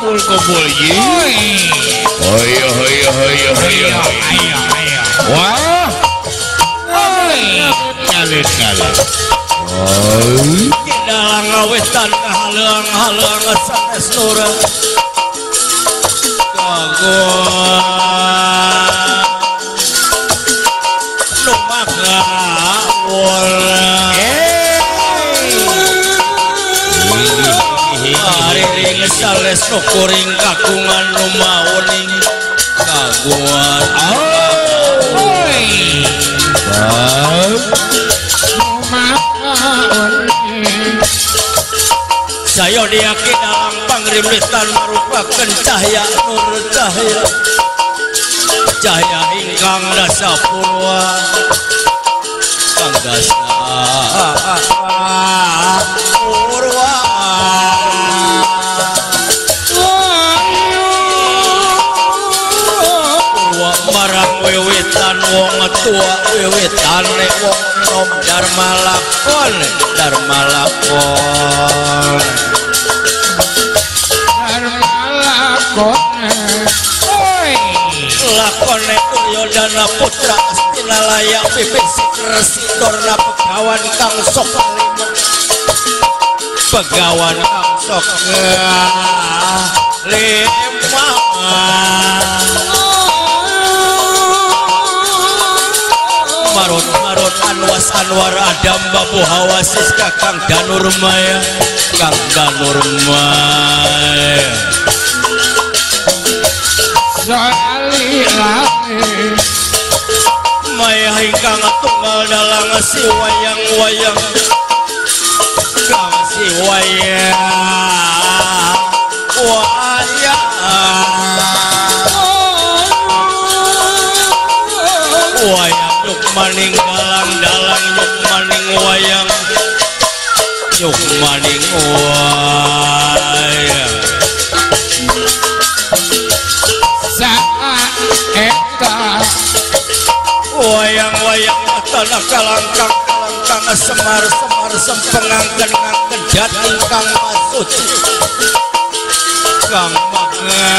Kumpul ye. Ayo ayo ayo ayo. Wah. Ngalit ngalit. Dalang ngawetan halang-halang sanes nura. Kaguan. Lumaga wala. Ariring sales nu kuring kagungan nu mauning kagungan. Sayo diaki dalam pangrimlitan marupakeun cahya nur cahya cahya ingkang dasa purwa kang dasa purwa purwa marang wiwitan wong tua wiwitane wong nom dharma lakon dharma lakon dharma lakon lakone Duryodana putra Astinalaya pipit Resi Dorna pegawan kang sok lima pegawan kang sok lima marot marot anwas anwar adam babu hawasis kakang Danurmaya kang Danurmaya maya ingkang tunggal dalang si wayang-wayang kang si wayang wayang wayang yuk maning dalang dalang yuk maning wayang yuk maning wayang wayang-wayang tanah kalangkang kalangkang semar semar sempengangken ngangken jat ingkang masuci kang masuci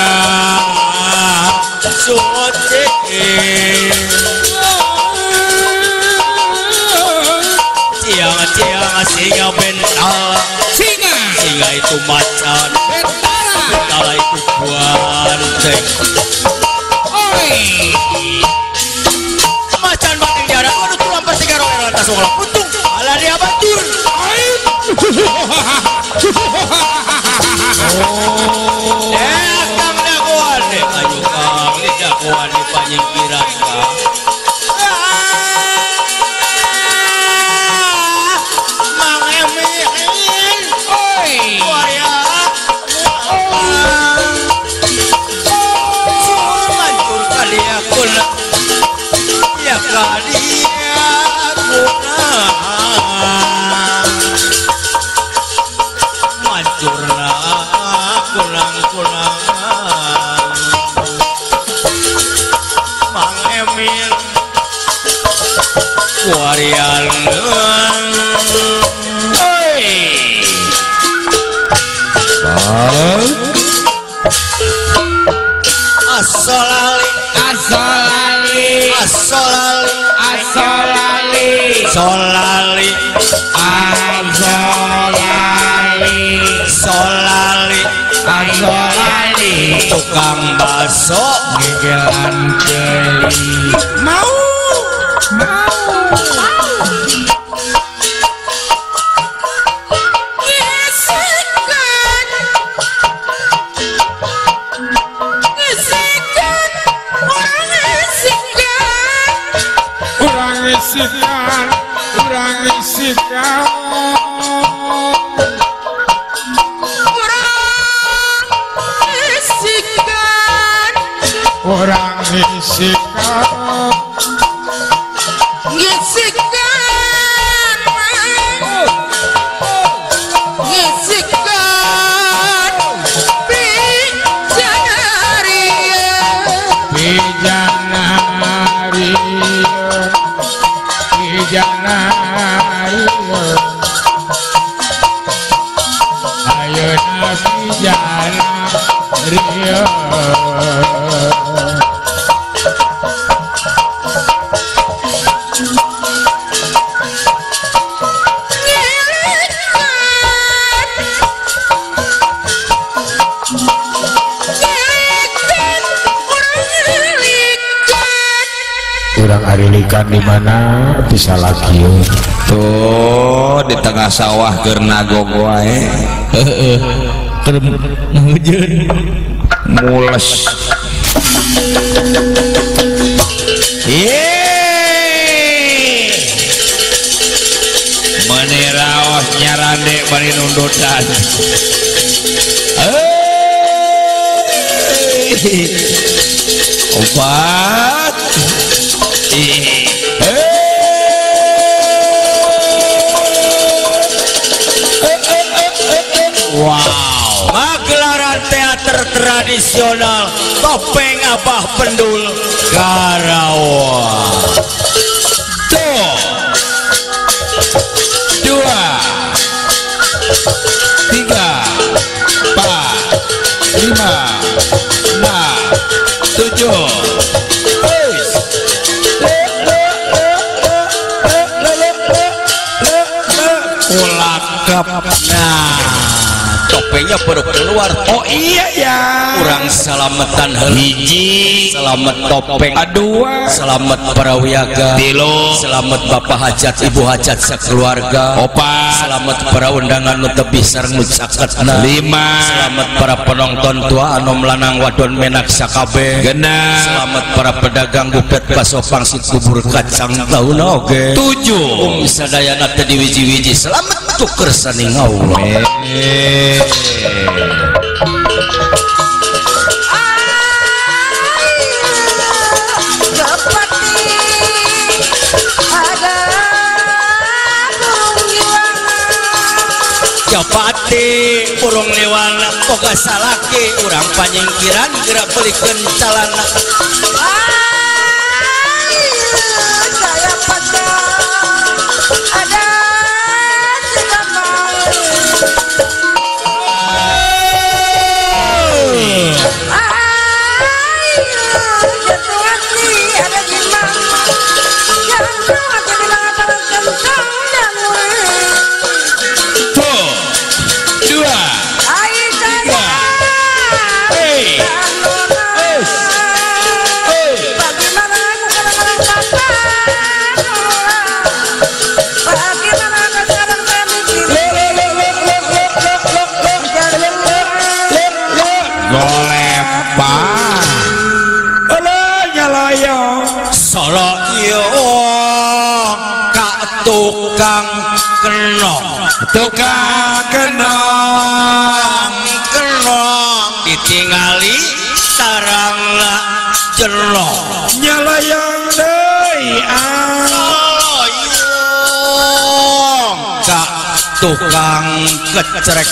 ciang-ciang singa bentala singa singa itu macan bentala bentala itu banteng. Oi macan banteng jarak waduh tulang pertiga roe lantas ulang untung ala dia batur. Eh kang dagoan deh ayo kang di dagoan di panyingkiran kang Mang Emin oi waria mancur kali aku ya kali aku mancurna kunang-kunang Mang Emil warian. Oi asolali asolali asolali asolali solali asolali solali asolali tukang bakso ngegelan keli mau mau isikan, urang isikan, urang isikan, urang isikan, ngisikan, ngisikan, bicara. Ria. Urang arilikan di mana bisa lagi tuh di tengah sawah keur nagog wae heeh keur ngeujeun mules yeee meuni raos nyarande bari nundutan opat. Wow, magelaran teater tradisional Topeng Abah Pendul Karawang. Tuh, 2, 3, 4, 5, 6, 7. Nah, topengnya baru keluar. Oh iya ya. Kurang selamatan hiji, selamat topeng, dua, selamat para wiyaga, tilu, selamat bapak hajat, ibu hajat sekeluarga, opat, selamat para undangan nu tebih sareng nu caketna, lima, selamat para penonton tua anom lanang wadon menak sakabeh, genep, selamat para pedagang bupet baso pangsit bubur kacang tauna oge, 7, sadayana teh diwiji-wiji selamat tuker saning Allah. Japati burung liwana boga salaki urang panyingkiran gerak belikeun calana. Tukang kenong, tukang kenong, kenong ditingali tarangna jelong nyalayang deui ah ka tukang kecerek,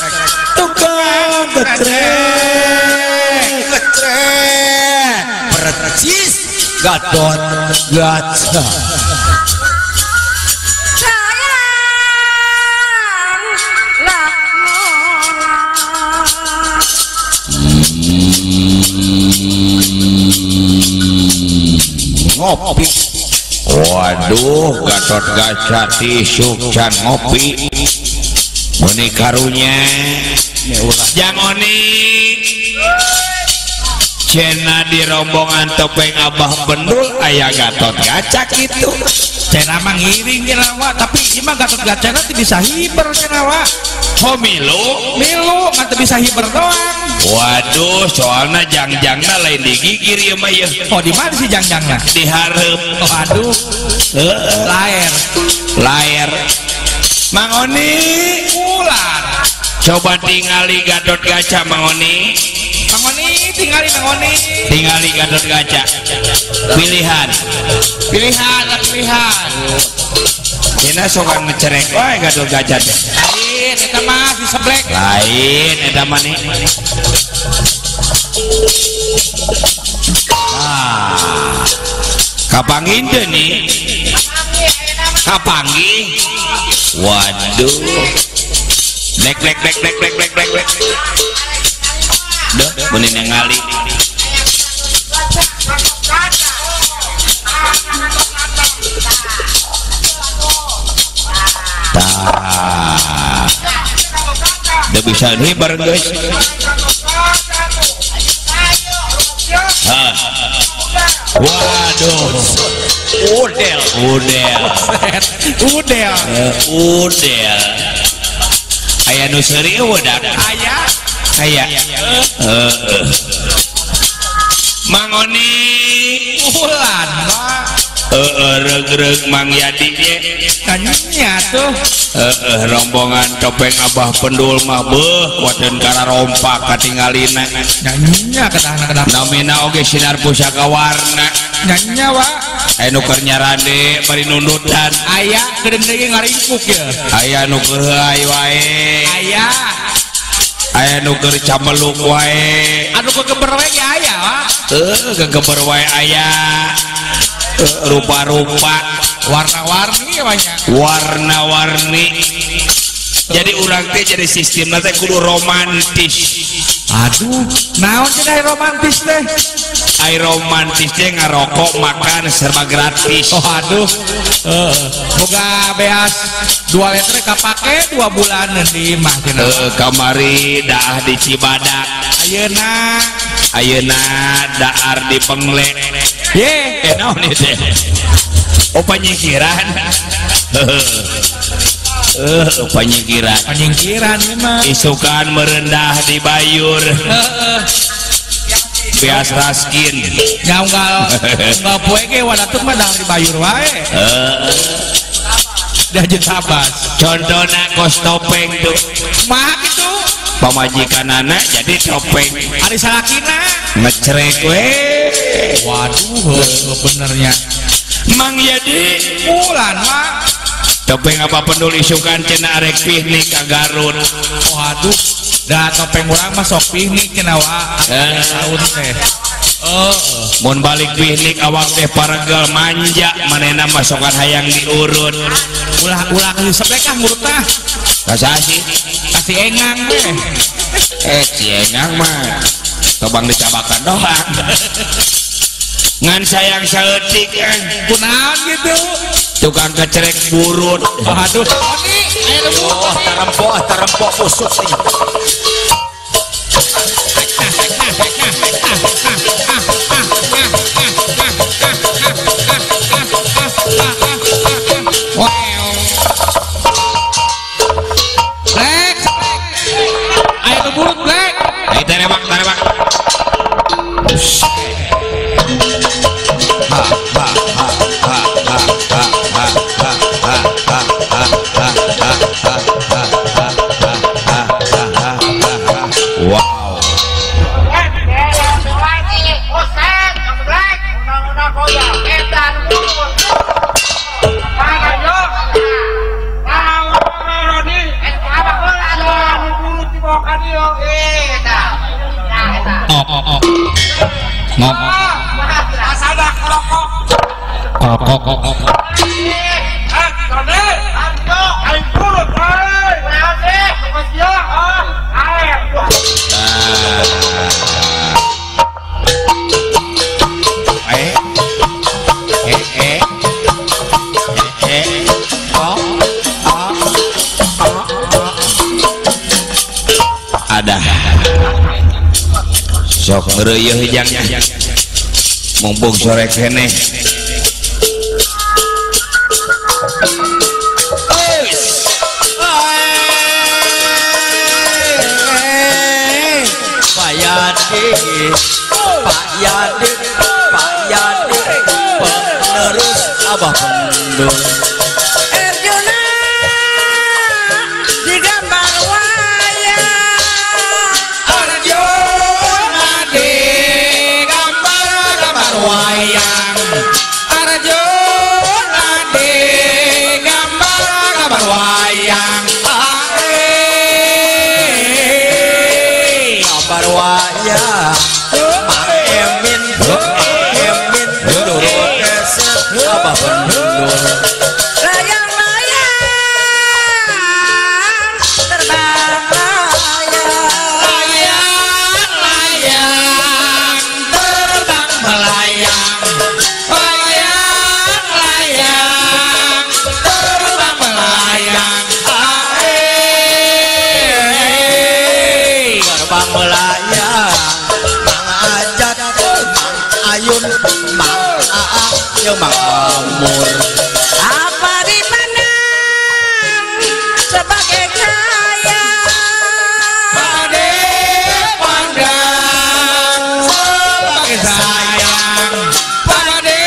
tukang kecerek, kecerek percis Gatot Kaca. Ngopi. Waduh, Gatot Kaca tisuk can ngopi. Meni karunya. Jang Oni. Cena di rombongan topeng Abah Bendul aya Gatot Kaca kitu. Cena mah ngiring cenah tapi ieu mah Gatot Kaca teh bisa hiber cenah wa. Oh milu, milu ngan teu bisa hiber doang. Waduh, soalna jangjangna lain digigir ieu mah ieu. Oh, di mana sih jangjangna? Di hareup. Oh, aduh. Laer. Laer. Mang Oni, ular. Coba tingali Gatot Kaca Mang Oni. Mang Oni, tingali Mang Oni. Tingali Gatot Kaca. Pilihan. Pilihan, pilihan. Cina sok ngecerek wae Gatot Kaca teh. Lain eta mah si seblek. Lain eta mah nih. Ah. Kapanggih teu nih? Kapanggih. Waduh. Lek lek lek lek lek lek lek lek. Duh. Mun ningali. Tah. Teu bisa hibar guys. Hah. Waduh. Udel. Udel. Udel. Udel. Aya nu seuri eueuh dak? Aya. Aya. Heeh. Mang Oni ulan Pak. Heeh, reug-reug Mang Yadi ge. Kanya tuh. Heeh, rombongan topeng Abah Pendul mah beuh kuateun kararompak katingalina. Nyanyinya kedahna-kedahna. Namina oge sinar pusaka warna. Nyanyinya Pak. Aya nu keur nyarande bari nundutan. Aya geudeung deui ngaringkuk ye. Aya nu keur heai wae. Aya. Aya nu keur cameluk wae. Anu gegeber wae ge aya, Pak. Heuh, gegeber wae aya. Rupa-rupa, warna-warni banyak. Warna-warni. Jadi urang teh jadi sistemna teh kudu romantis. Aduh, naon cenah romantis teh? Ai romantis teh ngarokok, makan serba gratis. Oh aduh. Boga beas 2 liter kapake 2 bulanan di imah cenah. Heeh, kamari daah di Cibadak. Ayeuna ayeuna daar di Pengle. Ye, naon ieu teh? Oh panyingkiran. Heeh, panyingkiran. Panyingkiran ieu mah. Isukan merendah di Bayur. Heeh. Beas raskin. Nya unggal unggal poe ge wadatun mah dahar di Bayur wae. Heeh. Da jeung tabas. Contona kos topeng tuh. Mah kitu. Pamajikanana jadi topeng. Ari salakina ngecrek we. Waduh, benernya. Mang Yadi ulan Pak. Topeng apa Pendul isukan cenah arek piknik ka Garut. Waduh, da topeng urang mah sok piknik cenah wa. Tahun teh. Heeh. Mun balik piknik awak teh paregel manja manehna mah sokan hayang diurut. Ulah-ulah seblek ah ngurut tah. Kasaha sih? Kasih engang teh. Si engang mah tobang dicabakan doang. Ngan sayang saeutik kan. Kunaon gitu? Tukang kecerek burut. Oh, aduh. Oni, aya nu burut. Oh, tarempo, tarempo usuk sih. Black, aya nu burut, Black. Ayo tarebak, tarebak. Ha ha ha ha ha ha ha ha ha ha ha ha ha ha ha ha ha ha. Wow. Ada sok ngereuyeun hijangnya mumpung sore keneh. Pak Yadi, Pak Yadi, Pak Yadi, penerus Abah Pendul. Arjuna digambar wayang. Arjuna digambar gambar wayang. Arjuna digambar gambar wayang. Gambar wayang. Mang Emin, Mang Emin, turun esek Abah Pendul. Layang-layang terbang layang. Layang-layang Ayun Mang Aang jeung Mang Amur. Apa dipandang sebagai kaya? Pade pandang sebagai sayang. Pade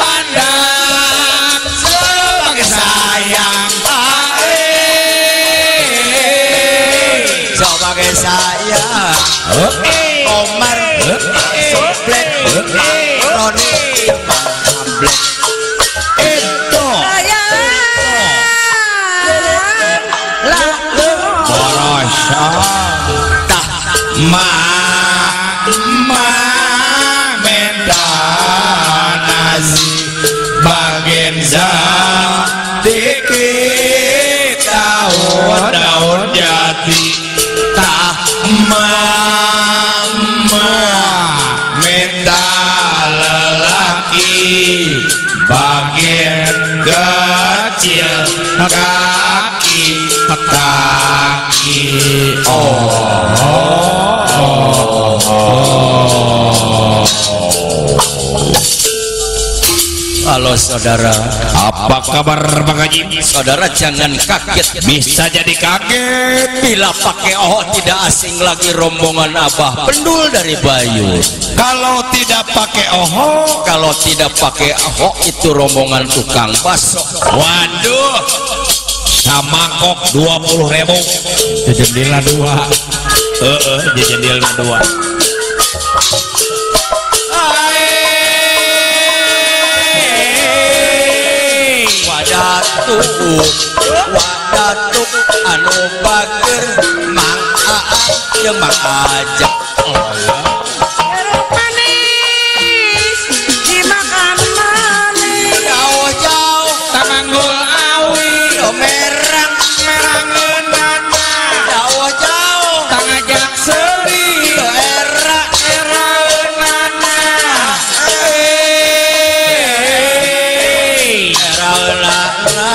pandang sebagai sayang. Sebagai sayang. Omar Soblek Roni Mang Amblek. Itu tah ma ma menta nasi bagenza dikit daun daun jati tah ma ma menta lelaki bagian kecil kaki kaki oh, oh, oh. Halo saudara, apa kabar Bang Haji? Saudara jangan kaget, bisa jadi kaget bila pakai oh tidak asing lagi rombongan Abah Pendul dari Bayu. Kalau tidak pakai oho, kalau tidak pakai oho itu rombongan tukang bakso. Waduh, samangkok 20.000, jejendela 2. Jejendela 2. Wadatuk, wadatuk anu bager Mang Aang jeung Mang Ajak. Jeruk manis dimakan manis. Jauh-jauh tamanggul awi merang merang ngeunana. Jauh-jauh tangajak seuri era era ngeunana. Era ngeunana.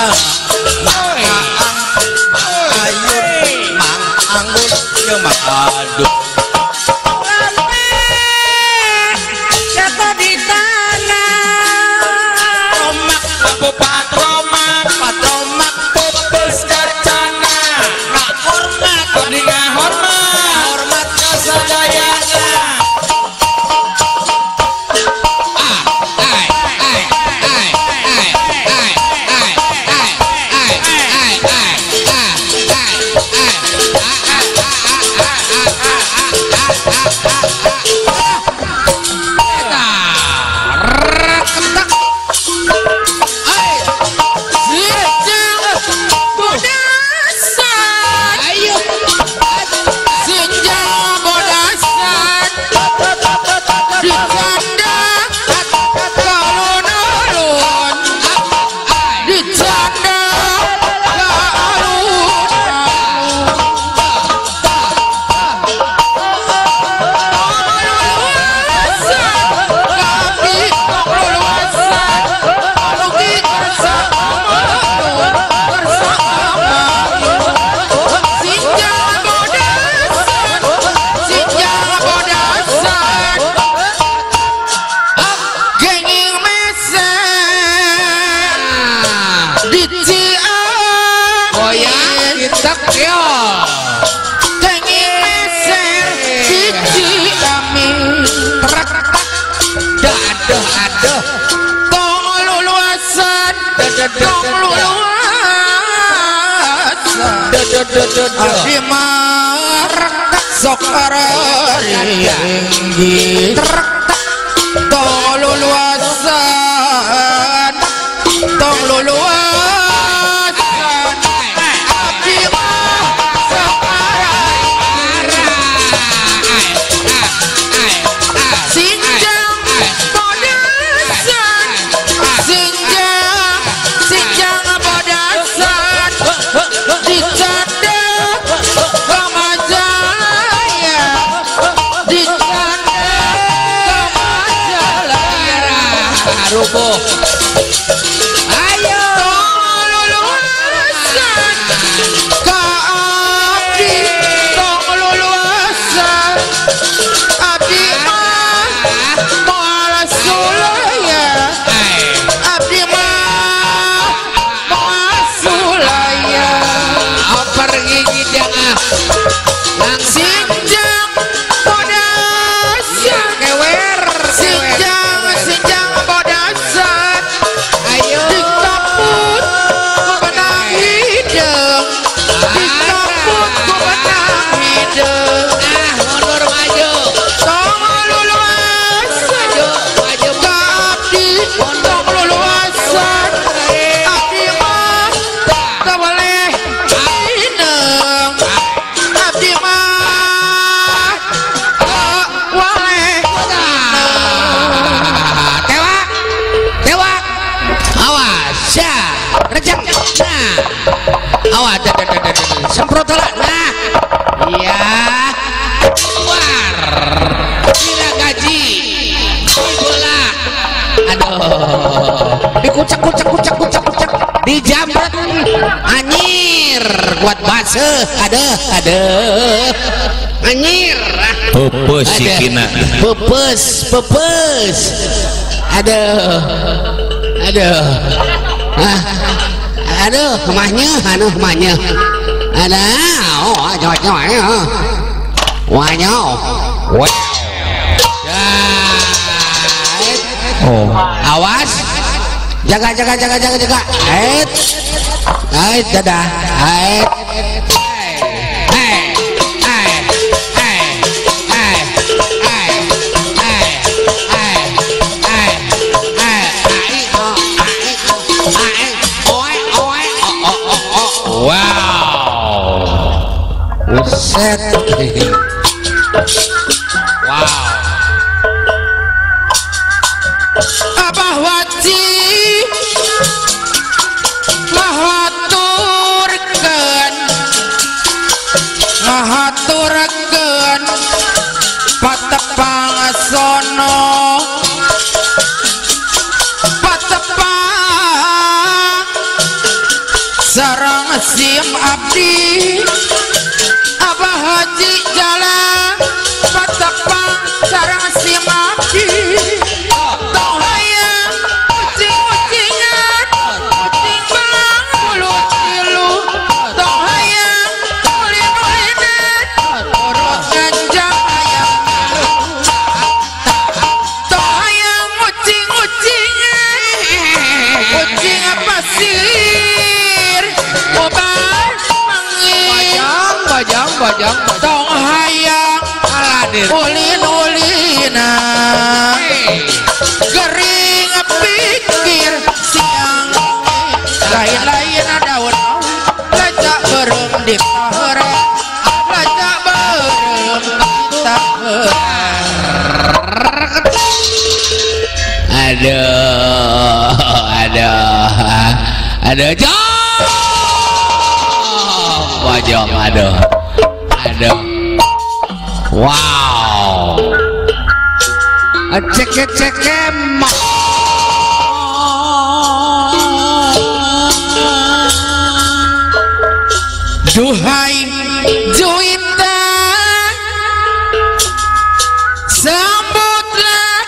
Mang Aang, Mang Ayun, Mang Anggun jeung Mang Aduk. Jatuh di tanah. Romak patromak patromak pupus kacana. Ngahormat abdi ngahormat hormat ka sadayana. Ai ai ai ai ai ai ai ai ai ai Sok ringgi tong luluasan tong luluasan abdi mah sok sinjang bodasan sinjang sinjang bodasan dicanda Kamajaya dicanda Kamajalaya rubuh. Ayo tong luluasan ka abdi tong luluasan abdi mah moal Dikucek kucek kucek kucek kucek dijamret anjir kuat baseuh aduh aduh anjir peupeus sikina peupeus peupeus aduh aduh ah aduh mahnya aduh mahnya ada oh coy coy wanyo oh awas jaga jaga jaga jaga jaga ait ait dadah ait wow buset wow Abah Waji ngahaturkeun ngahaturkeun patepang sono patepang sareng sim abdi Abah Haji jalan patepang sareng sim abdi tong hayang kucing-kucingan kucing belang mulut tilu tong hayang ulin-ulinan urut nganjang hayang tong hayang kucing-kucingan kucing pasir obat mangin bajang bajang tong hayang ulin-ulinan gering pikir siang lain-lain daun lacak berem di tahera lacak berem di tahera aduh aduh aduh jom bajong aduh aduh wow cek cek cek duhai juwita sambutlah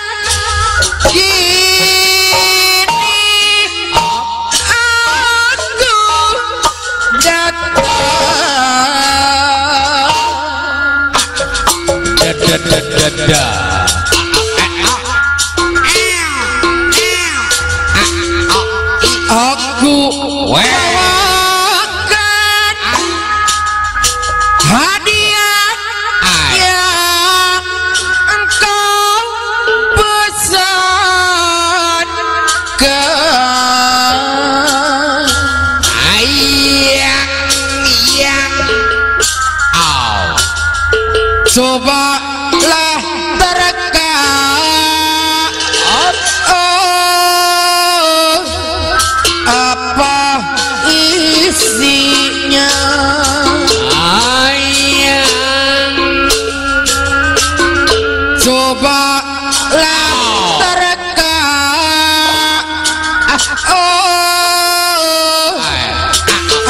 kini aku datang da aku bawakan hadiah yang engkau pesankan ayang yang au cobalah terka oh apa isinya ayang cobalah terka oh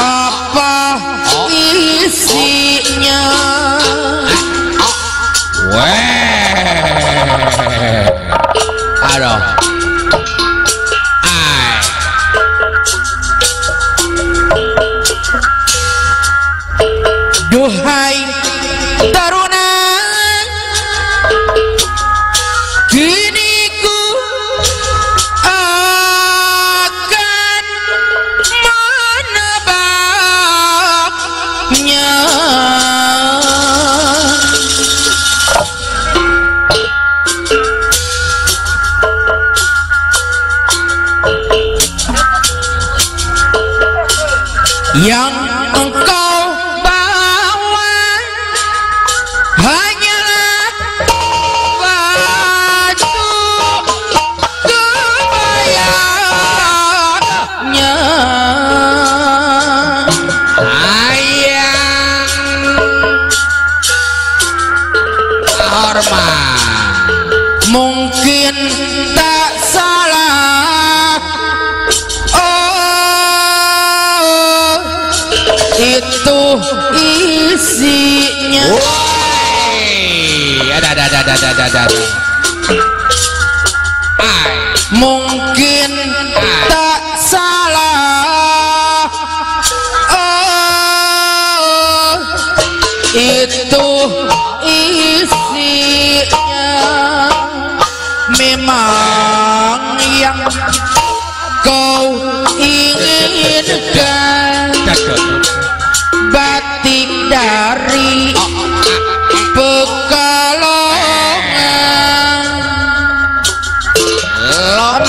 apa isinya weh aduh ai duhai taruna kini ku akan menebaknya yang engkau bawa hanyalah batu kebayangnya ayang hormat mungkin tak salah isinya. Woi, ada. Mungkin tak salah, oh, itu isinya. Memang yang kau inginkan batik dari Pekalongan.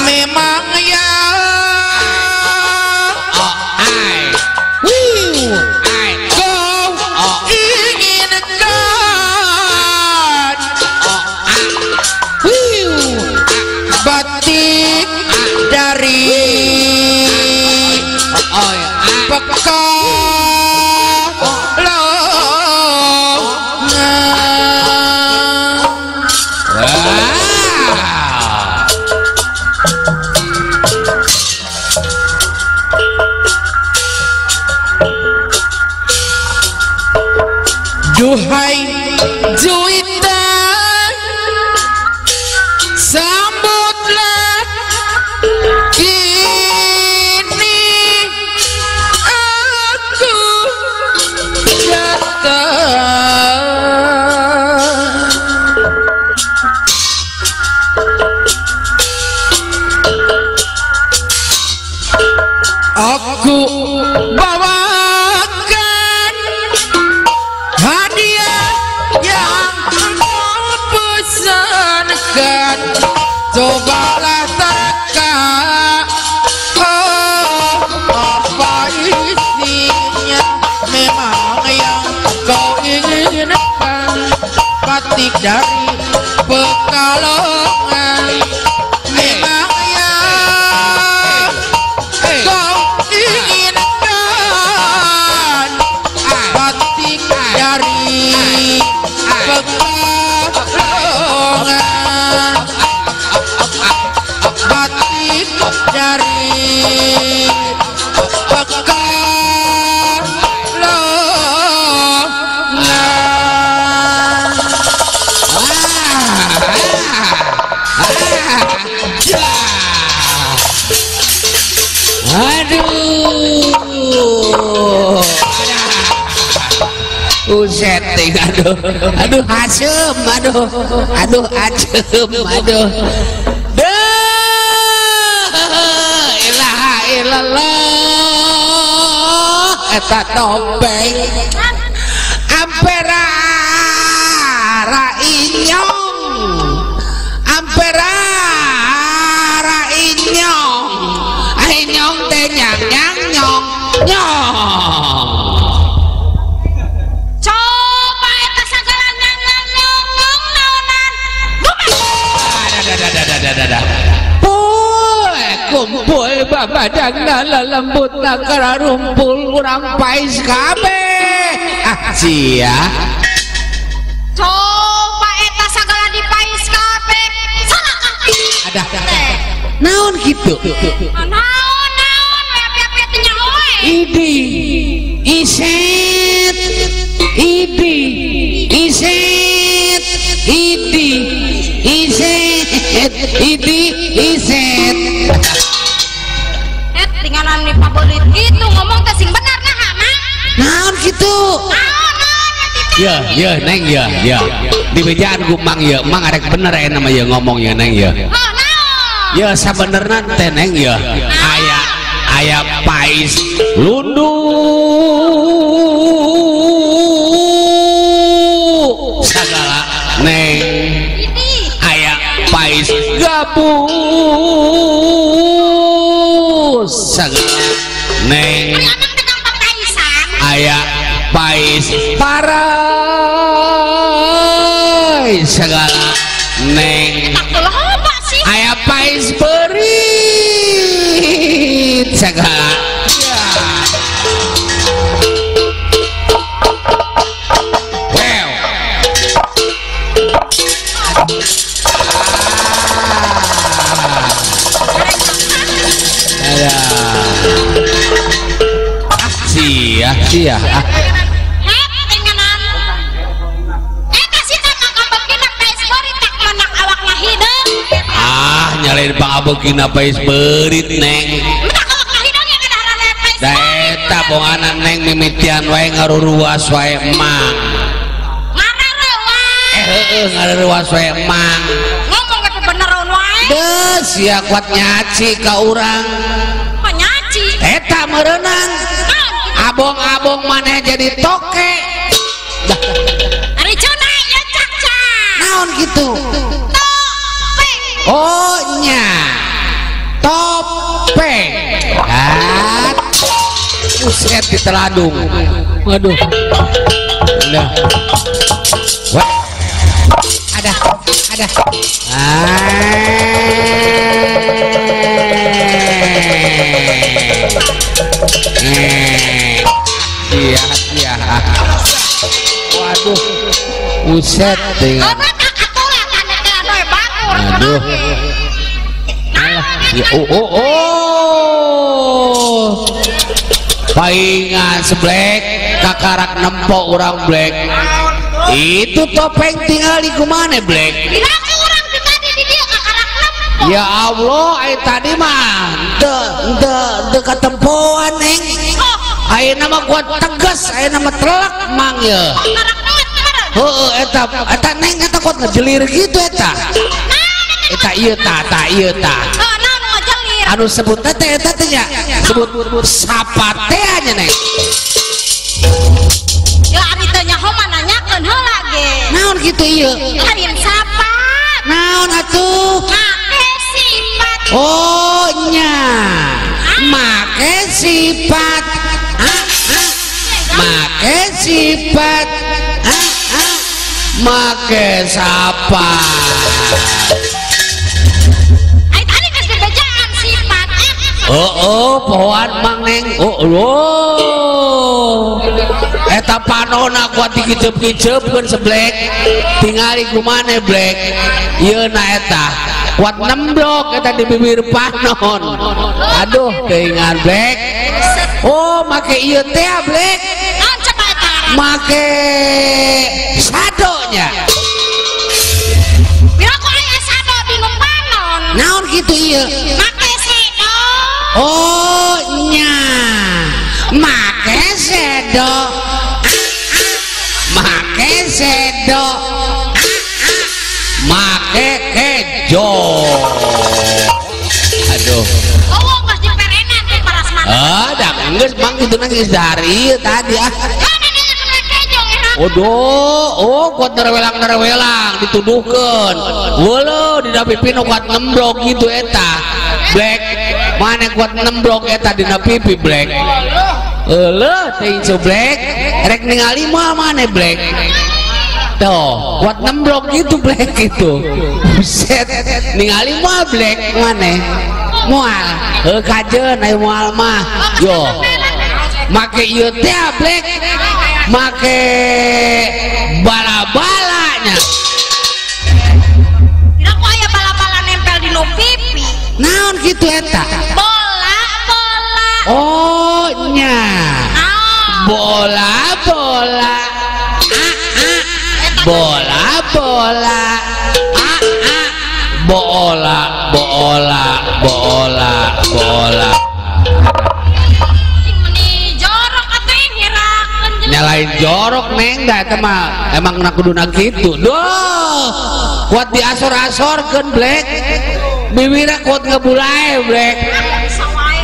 Memang yang kau inginkan batik dari Pekalongan. Duhai Juwita, sambutlah kini aku datang. Aku bawakan hadiah yang kau pesankan. Cobalah terka, oh, apa isinya. Memang yang kau inginkan batik dari Pekalongan. Memang yang kau inginkan batik dari Pekalongan. Batik dari Pekalongan. Aduh, usetting, aduh, aduh asem, aduh, aduh acem, aduh. Duh, ilaha illallah, eta topeng, ampera ra inyong, ampera ra inyong, inyong teh nyang nyang nyong nyong. Coba eta sagala nyang nyang nyong nyong naonan. Dadah. Kumpul babadangna lelembutna kararumpul urang pais kabeh. Ah sia. Coba eta sagala dipais kabeh. Salah. Ada. Naon kitu? Naon naon we teh nyaho we. Idi iset idi iset idi iset idi iset. Tinggalan di pabelit gitu ngomong teh sing bener nah Mang. Naon kitu? Naon naon Ya, ya Neng ya, ya. Di bejaan ku Mang ya, Mang arek bener aya nama ya ngomong ya Neng ya. Oh, naon? Ya sabenerna teh Neng ya. Aya aya pais lundu sagala Neng. Aya pais gabus sagala Neng. Aya pais parai segala Neng. Aya pais perit segala. Well. Sia, sia. nyalain pangabeukina pais beurit neng. Da eta bonganan neng mimitian wae ngaruruas wae emang. Ngaruruas. Heueuh ngaruruas wae emang. Ngomong ge beneran wae. Deuh sia kuat nyaci ka urang. Kok nyaci? Eta meureunang. Abong-abong maneh jadi toke. Ari cenah ieu cak-cak. Naon kitu? Topeng. Oh nya. Topeng. Kan. Buset di teladung. Waduh. Nah. Wah. Ada, ada. Iya, iya. Waduh. Buset dengan. Aduh. Ya, oh, oh, oh. Paingan seblek kakarak nempok orang blek. Itu topeng tinggal di kumane blek. Ya Allah, ai tadi mah teu teu katempoan neng. Ayeuna mah kuat tegas, ayeuna mah telak mang ye. Heueuh eta eta neng eta kuat ngejelir gitu eta. Eta ieu ta, ta ieu ta. Anu sebut teh eta teh nya sebut sapatea nya neng. Ya ari teh nyaho mah nanyakeun heula ge. Naon kitu ieu? Lain sapat. Naon atuh? Make sifat. Oh nya. Make sifat. Ah, ah. Make sifat. Ah, ah. Make sapat. Oh, oh, pohoan mang neng. Oh, oh. Eta panona kuat dikicep-kicepkeun seblek. Tingali kumane blek. Ieu na eta. Kuat nemblok eta di bibir panon. Aduh, teuingan blek. Oh, make ieu teh blek. Make sadonya. Pira ku aya sado di nu panon. Naon kitu ieu? Make sedo. Oh nya, make sedo, make sedo, make kejo. Aduh. Oh, geus diperenan teh parasmana. Ah, dah geus mang kitu na geus dari tadi ah. Waduh, oh kuat nerewelang-nerewelang dituduhkeun. Weuleuh dina pipi nu kuat nembrok gitu eta. Black, mana kuat nembrok eta dina pipi black. Euleuh teuing black, rek ningali moal maneh black. Tuh, kuat nembrok gitu black gitu. Buset, ningali moal black maneh. Moal, heuh kajeun aya moal mah. Yo. Make ieu teh black. Make bala-balanya. Tidak kok aya bala-bala nempel di nu pipi. Naon kitu eta? Bola, bola. Oh nya. Bola, bola. Ah, ah. Bola, bola. Ah, ah. Bola, bola, bola, bola. Nyalain jorok neng dah eta mah emang na kuduna kitu. Duh, kuat diasor-asorkeun blek. Bibirna kuat ngebulae blek.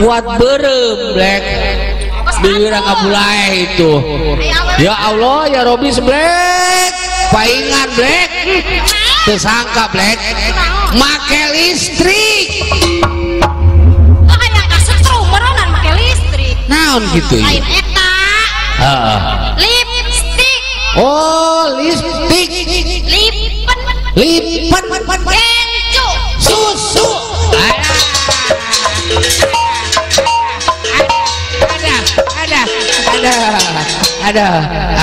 Kuat beureum blek. Bibirna ngebulae itu. Ya Allah ya Robi seblek. Paingan blek. Teu sangka blek. Make listrik. Oh hayang kasetrum meureunnan make listrik. Naon kitu ieu? Lain eta. Lipstick. Oh, lipstick. Lipen. Lipen. Kencu. Susu. Ada, ada, ada, ada.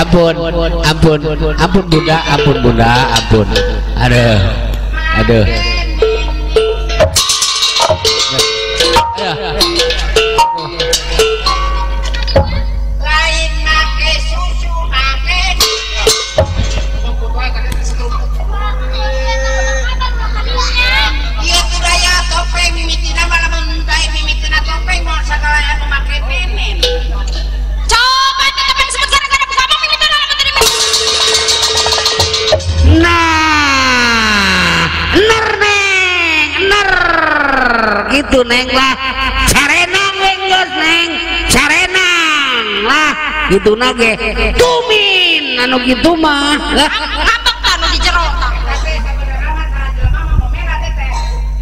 Ampun, ampun, ampun bunda, ampun bunda, ampun. Ada, ada. kitu neng lah. Carenang we geus neng. Carenang lah kituna ge. Tumin anu kitu mah. Lah ngambek tah nu di jero tah.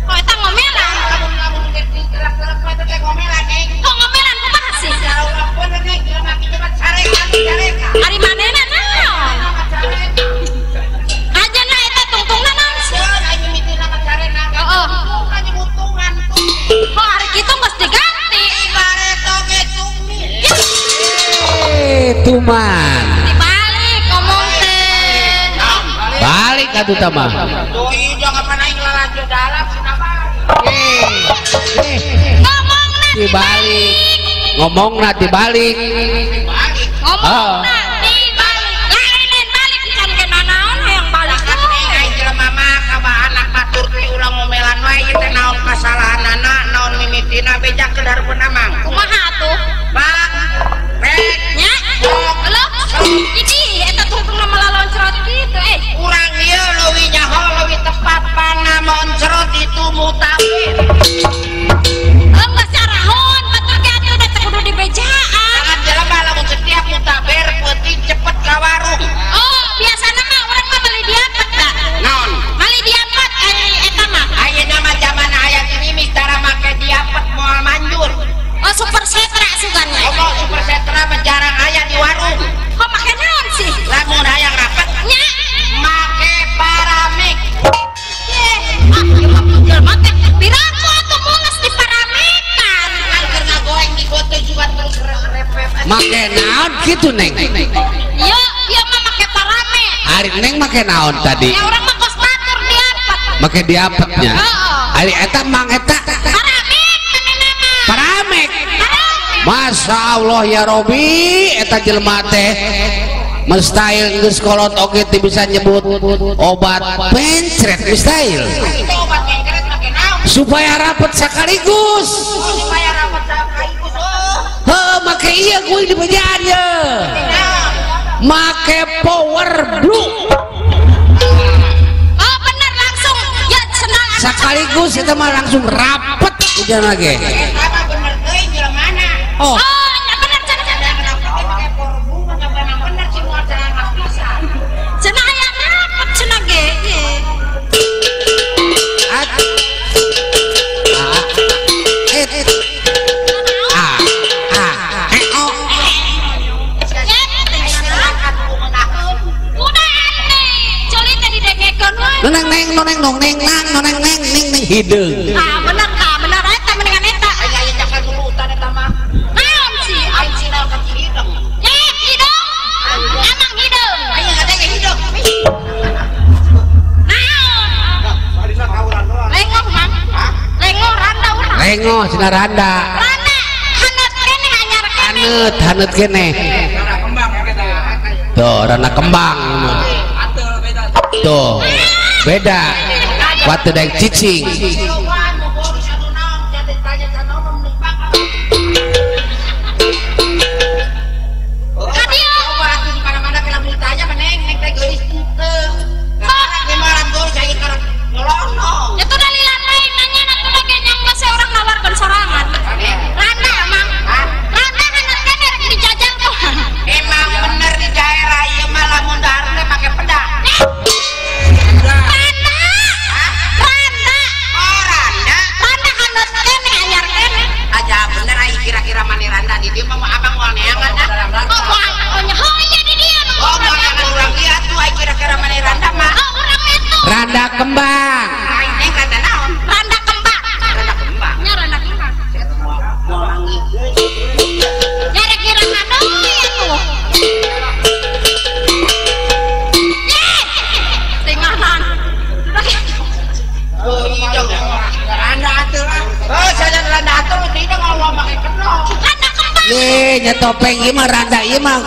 Oh eta ngomelan. Kok ngomelan kumaha sih? Ari manehna naon? Ajana eta tungtungna naon sih? Heeh. Kok hari kitu geus diganti? Tuman. Dibalik ngomong teh. Balik atuh tah mah. Ngomongna dibalik. Ngomongna dibalik. Ngomongna dibalik. Lain balik can ke nanaon hayang balik. Ai jelema mah ka anak batur teh ulah ngomelan wae ieu teh naon kasalahanana naon mimitina bejakeun hareupeun amang. Kumaha atuh? Bak rek nya. Halo. Ini eta tungtungna malah loncrot kitu eh. Urang ieu leuwih nyaho leuwih tepat pana moncrot itu mutawir. Enggeus carahon batur ge atuh da teu kudu dibejaan. Sangat jelema lamun setiap mutaber peuting cepet ka warung. Oh, biasana mah urang mah meuli diapet da. Naon? Meuli diapet ari eta mah. Ayeuna mah jaman aya gini cara make diapet moal manjur. Oh, super setra sugannya. Oh, super setra mah jarang aya di warung. Kok make naon sih? Lamun hayang rapet nya make paramik. Ye, ah ieu mah jelema teh piraku atuh mules di paramekan. Kan keur ngagoeng di gote juga terus repep. Make naon kitu neng? Ieu ieu mah make parame. Ari neng make naon tadi? Ya urang mah kos batur diapet. Make diapetnya. Heeh. Ari eta mang eta paramek manehna mah. Paramek. Masya Allah ya Robi eta jelema teh mustahil geus kolot oge teu bisa nyebut obat pencret mustahil. Itu obat pencret make naon? Supaya rapet sekaligus. Supaya rapet sekaligus. Oh. Heuh make ieu kuing di bejaan ye. Make power blue. Oh bener langsung ya senal sekaligus eta mah langsung rapet ujian lagi. Eta bener teuing jelemana. Oh, oh nya bener cenah. Cenah aya rapet cenah ge. A A A E O. Udah aneh, ceuli teh didengekeun we. Neng neng neng nong neng nang neng neng neng neng hideung. Ah bener ka, bener eta mendingan eta. Aya aya cakal dulu eta mah. Naon sih? Aing sina ka hideung. Eh, hideung. Emang hideung. Aing ngadenge hideung. Naon? Lengoh mang. Lengoh randa urang. Lengoh cenah randa. Randa haneut keneh anyar keneh. Haneut haneut keneh. Tuh, randa kembang. Tuh, beda. Waktu daek cicing. Itu dalilan lain nanya atuh ge nyangga seorang nawarkeun sorangan. Randa emang. Randa haneut keneh rek dijajal tuh. Emang bener di daerah ieu mah lamun dahar teh make pedah. Randa. Randa. Oh, randa. Randa haneut keneh anyar keneh. Aja bener ai kira-kira mane randa di dieu mah abang moal neangan ah. Oh, moal oh nya heuh ieu di dieu nu. Oh, moal neangan urang ieu atuh ai kira-kira mane randa mah. Oh, urang itu. Randa kembang. Ai neng randa naon? Randa kembang. Randa kembang. Nya randa kembang. Moal manggih. Nya rek kira deui atuh. Ye! Tengahan. Oh, iya randa atuh ah. Oh, sajan randa atuh teu ngomong make kenong. Randa kembang. Ye, nya topeng ieu mah randa ieu mah.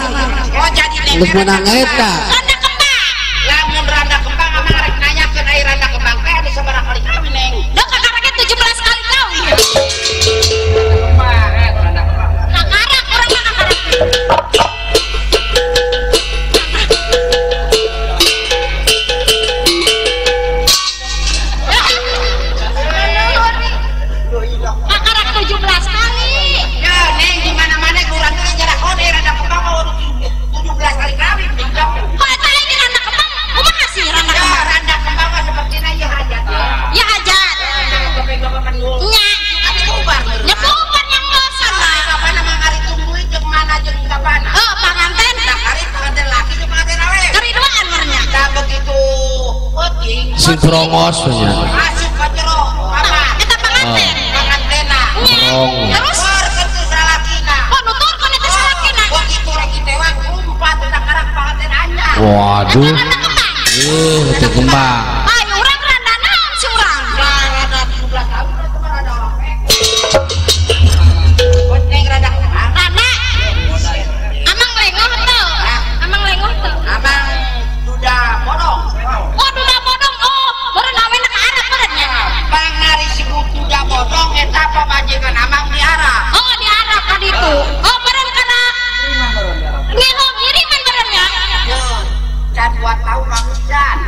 Oh, jadi Geus meunang eta. Randa kembang. Lamun randa kembang amang rek nanyakeun ai randa kembang teh anu sabaraha kali kawin neng? Dek kakarek 17 kali kawin. Kakarak urang mah kakarak. Sing brongos nya. Asup ka jero kamar. Eta panganten. Pangantena. Terus nuturkeun salakina. Oh, nuturkeun eta salakina. Begitu rek ditewak lumpat eta karak panganten anyar. Waduh. Teu kembang. Ayo urang rada naon si urang? Rada 17 tahun eta mah rada opek. Penting rada kembang. Rada. Amang lengoh teu? Amang lengoh teu? Amang duda bodong. Oh, duda bodong. Oh, meureun awena ka Arab meureun nya. Pangari sebut duda bodong eta pamajikan amang di Arab. Oh, di Arab ka ditu. Oh, meureun kana ngeho ngiriman meureun nya. Can 2 tahun can.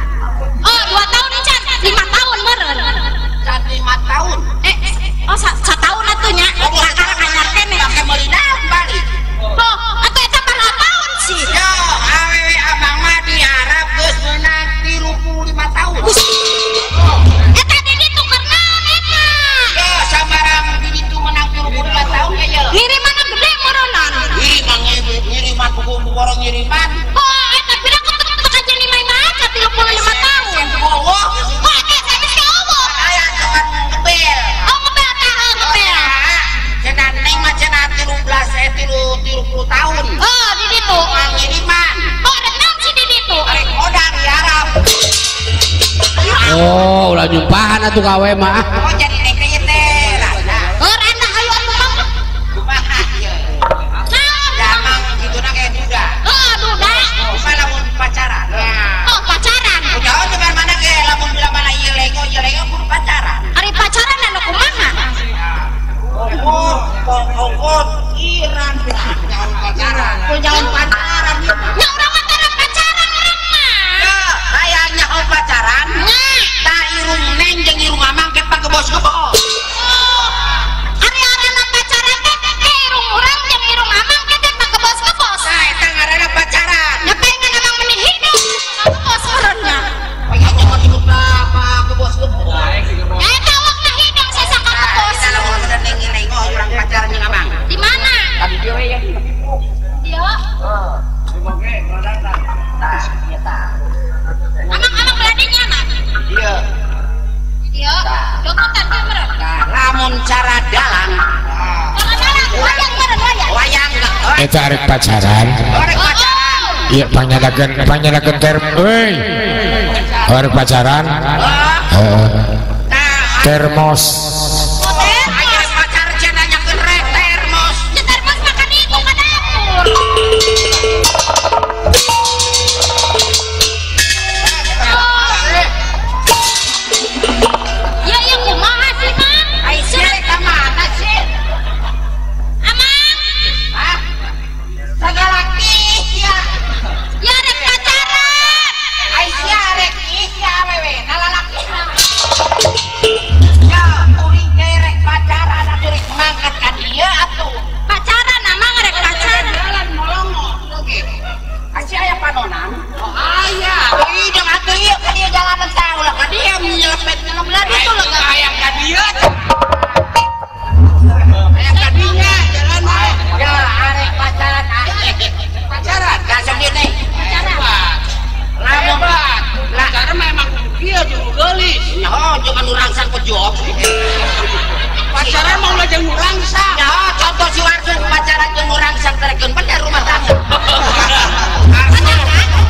Oh, 2 tahun can, 5 tahun meureun. Can 5 tahun. Oh, satahun atuh nya. Kakak anyar keneh. Pake meuli naon balik. Loh, atuh eta mah tahun sih. Yo, awewe abang mah di Arab geus meunang 35 tahun. Eta di ditu keur naon eta? Yo, samarang di ditu meunang 35 tahun ge ye. Ngirimanna gede meureunan. Ngiriman buku borong ngiriman. Oh, eta pira ketek aja 55 aja 35 tahun. Oh, eta sanes ge eueuh. Aya teman ngebel. Oh, ngebel tah, ngebel. Cenah neng mah cenah 13 30 tahun. Oh, di ditu. Ngiriman. Oh, rek naon sih di ditu? Rek modal di Arab. Oh, ulah nyumpahan atuh ka awewe mah. Oh, jadi neng teh teh rada. Oh, rada hayu atuh mah. Kumaha ieu? Naon? Da mang kituna ge duda. Oh, duda. Kumaha lamun pacaran? Oh, pacaran. Jauh dengan mana ge lamun bila mana ieu lengo ieu lengo kudu pacaran. Ari pacaran anu kumaha? Oh, pokok iran nyaun pacaran. Nyaun pacaran. Nya urang mah tara pacaran urang mah. Ya, aya nyaho pacaran. Nya. Tah irung neng jeung irung amang ge pagebos-gebos. Ari arana pacaran teh ke irung urang jeung irung amang ge teh pagebos-gebos. Tah eta ngaranna pacaran. Nya pengen amang meni hidung pagebos meureun nya. Pengen nyaho disebut pagebos-gebos. Ya eta awakna hidung sasaka kebos. Eta lamun udah neng lengo urang pacaran jeung amang. Di mana? Tadi dieu we ya. Dieu. Tah, ieu tah. Amang-amang beraninya mah. Dieu. Dieu. Dokotan teh meureun. Nah, lamun cara dalang. Cara dalang wayang meureun wayang. Wayang Eta arek pacaran. Arek pacaran. Iya, panyadakeun term euy. Arek pacaran. Heeh. Termos. Aya pacar cenah nyakeun rek termos. Ya termos makan itu ka dapur. Ya ya kumaha sih, Mang? Ai sia rek ka mana sih? Amang. Hah? Sagala ih ya. Ya rek pacaran. Ai sia rek ih ya awewe, na lalakina. Ya, kuring ge rek pacaran atuh rek mangkat ka dieu atuh. Pacaran amang rek pacaran. Jalan molongo oge. Ai aya panonan? Oh, aya. Ih, jeung atuh ieu ka dieu jalanan tah ulah ka dieu nyelepet nyelepet itu lah aya ka dieu. Aya ka dinya jalan mah. Ya, arek pacaran Pacaran ka sok dieu teh. Pacaran. Lamun pacaran mah emang kieu jeung geulis. Nyaho jeung anu rangsang pejok. Pacaran mah ulah jeung nu rangsang. Nyaho contoh si Warsun pacaran jeung nu rangsang terekeun bener rumah tangga.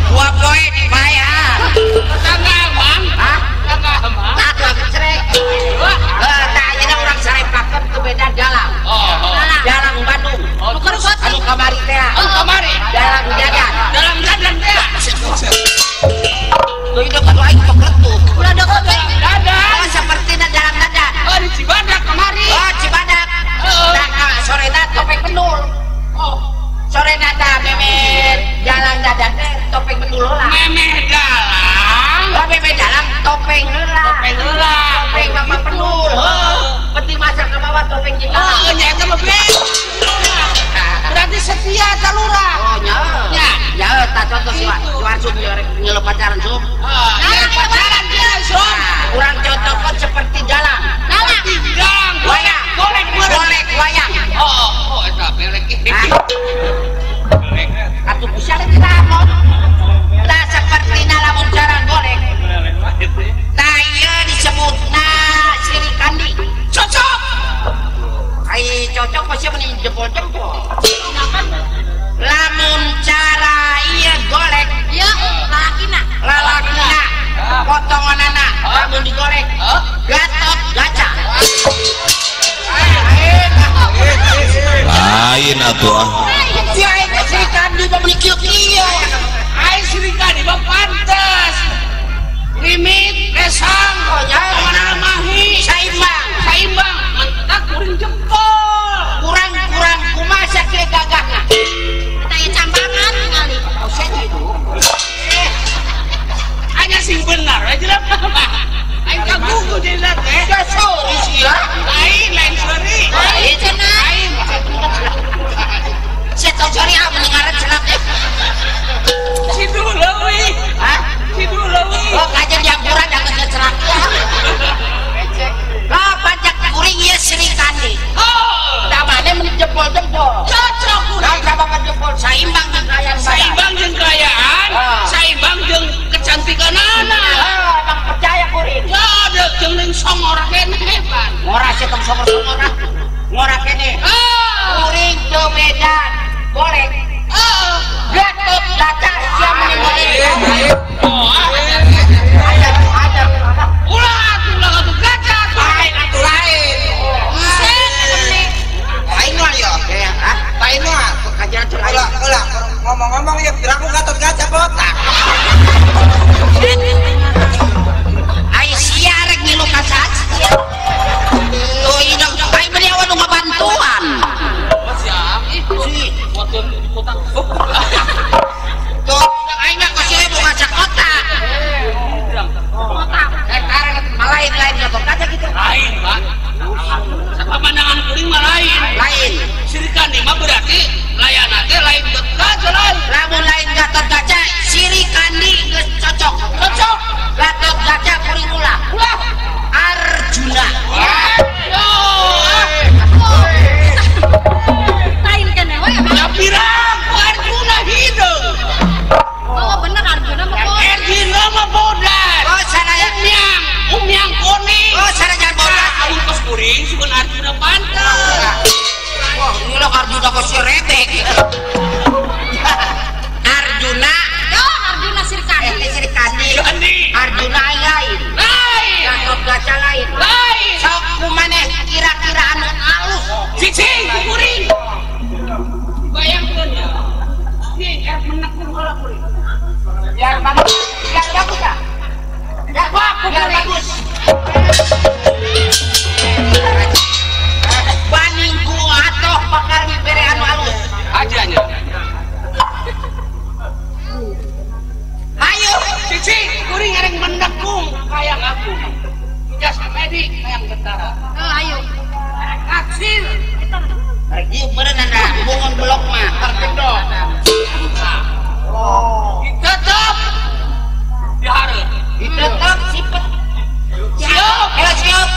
Dua poe dibayar. Tetangga amang. Hah? Tetangga amang. Tah tuh cerai. Heuh, tah ayeuna urang sarepakeun ke beda dalang. Oh. Dalang Bandung. Oh, anu kamari teh. Anu kamari. Dalang jajan. Dalang jajan teh. Tuh itu kudu aing pekletuh. Ulah deket dadan. Oh, sapertina dalang dadan. Oh, di Cibadak kamari. Oh, Cibadak. Heeh. Tah sorena topeng pendul. Oh, sorena tah memet jalan dadan teh topeng pendul lah. Memet atuh ah. Si aing teh Sri Kandi mah meuni kieu-kieu. Aing Sri Kandi mah pantes. Limit resang mana mahi saimbang. Saimbang mentak kuring jempol. Kurang-kurang kumaha sakieu gagahna. Eta ieu cambangan tingali. Hanya sing benar aja lah. Aing kagugu jadi teh. Ya sorry sia. Lain lain sorry. Lain cenah. Lain. Saya tau sorry ah mendengaran cenah teh. Situ leuwih. Hah? Situ leuwih. Oh kajian diampuran jangan cerak ya. Lah pajak kuring ieu Sri Kandi. Oh. Tamane meni jempol-jempol. Cocok kuring. Lah sama jempol saimbang jeung kaayaan. Saimbang jeung kaayaan, saimbang jeung kecantikan anak. Emang percaya kuring. Ya ada jeung ning songor keneh hebat. Ngora sia tong songor-songor ah. Ngora keneh. Kuring teu beda golek. Heeh. Gatot kaca sia meni golek. Oh, ada. Ulah ulah atuh kaca. Lain atuh lain. Lain mah ya. Lain mah kajian ulah ulah ngomong-ngomong ya piraku Gatot Kaca botak. Ai sia rek ngilu ka saha? Tuh idong ai meuni awan nu ngabantuan. Oh sia. Ih, waktu di kota. Tuh aing mah kos ieu boga sakota. Kota. Karena lain-lain Gatot Kaca gitu. Lain, Pak. Sapamandangan kuring mah lain. Lain. Sri Kandi mah berarti layanan teh lain Gatot Kaca lain. Lamun lain Gatot Kaca, Sri Kandi geus cocok. Cocok. Gatot Kaca kuring ulah. Ulah. Arjuna. Yo. Lain keneh we. Ya pirang ku Arjuna hideung. Oh bener Arjuna mah bodas. Arjuna mah bodas. Oh saraya umyang, umyang kuning. Oh saraya bodas. Amun kos kuring sugan Arjuna pantes. Wah, ngilok Arjuna kos rebek. Arjuna, yo Arjuna Sri Kandi. Sri Kandi. Arjuna lain. Lain. Gatot Kaca lain. Lain. Sok kumaneh kira-kira anu alus. Cicing ku kuring. Bayangkeun ya. Cing er menekung heula kuring. Biar bagus, biar bagus ah. Biar bagus. Baning ku atoh bakal dibere anu alus. Aja nya. Ayo, cicing kuring arek mendekung hayang aku. Jas medik hayang tentara. Oh, ayo. Arek aksil. Arek ieu beuneunan da bungon blok mah. Terkedok. Oh. Tetep dihareup. Tetep sipet. Siap. Siap.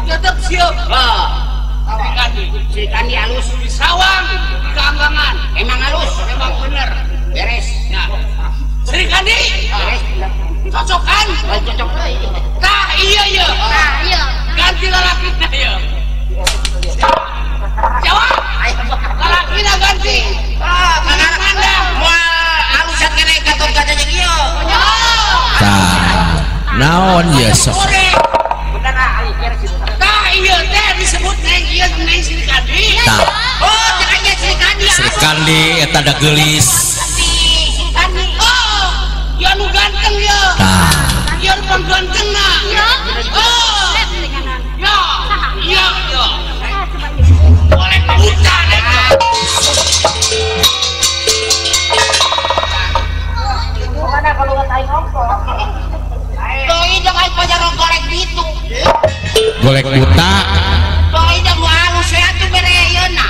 Tetep siap. Heeh. Sri Kandi. Sri Kandi alus. Di sawang, di keanggangan. Emang alus. Emang bener. Beres. Nah. Sri Kandi. Beres. Cocokan. Cocok. Tah iya iya. Tah iya. Ganti lalakina ieu. Jawab. Lalakina ganti. Ah, kana mandang. Moal alusan keneh Gatot Kaca jeung ieu. Tah. Naon ieu sok. Bener ah, ari beres ieu. Tah ieu teh disebut neng ieu neng Sri Kandi. Tah. Oh, teh aya Sri Kandi. Sri Kandi eta da geulis. Sri Kandi. Oh, ieu anu ganteng ieu. Tah. Ieu anu panggantengna. Oh. Ya. Iya, iya. Boleh buta eta. Mana kalau aing ongko? Tuh idong aing pajar golek gitu. Golek buta. Tuh idong nu alus we atuh bere yeuna.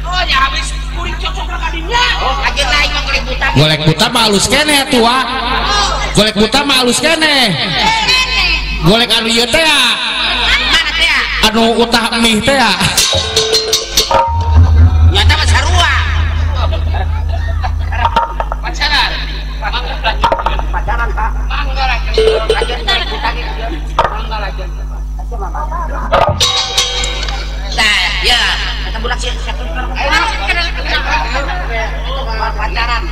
Oh, ya habis kuring cocok ka dinya. Oh, kajeun aing mah golek buta. Golek buta mah alus keneh atuh wa. Golek buta mah alus keneh. Golek anu ieu teh ya. Mana teh ya? Anu utah mie teh ya. Nyata mah sarua. Pacaran. Mangga lanjutkeun. Pacaran, Pak. Mangga lanjutkeun. Kajeun golek buta ge. Mangga lanjutkeun. Nah, ya, kata budak sih. Pacaran.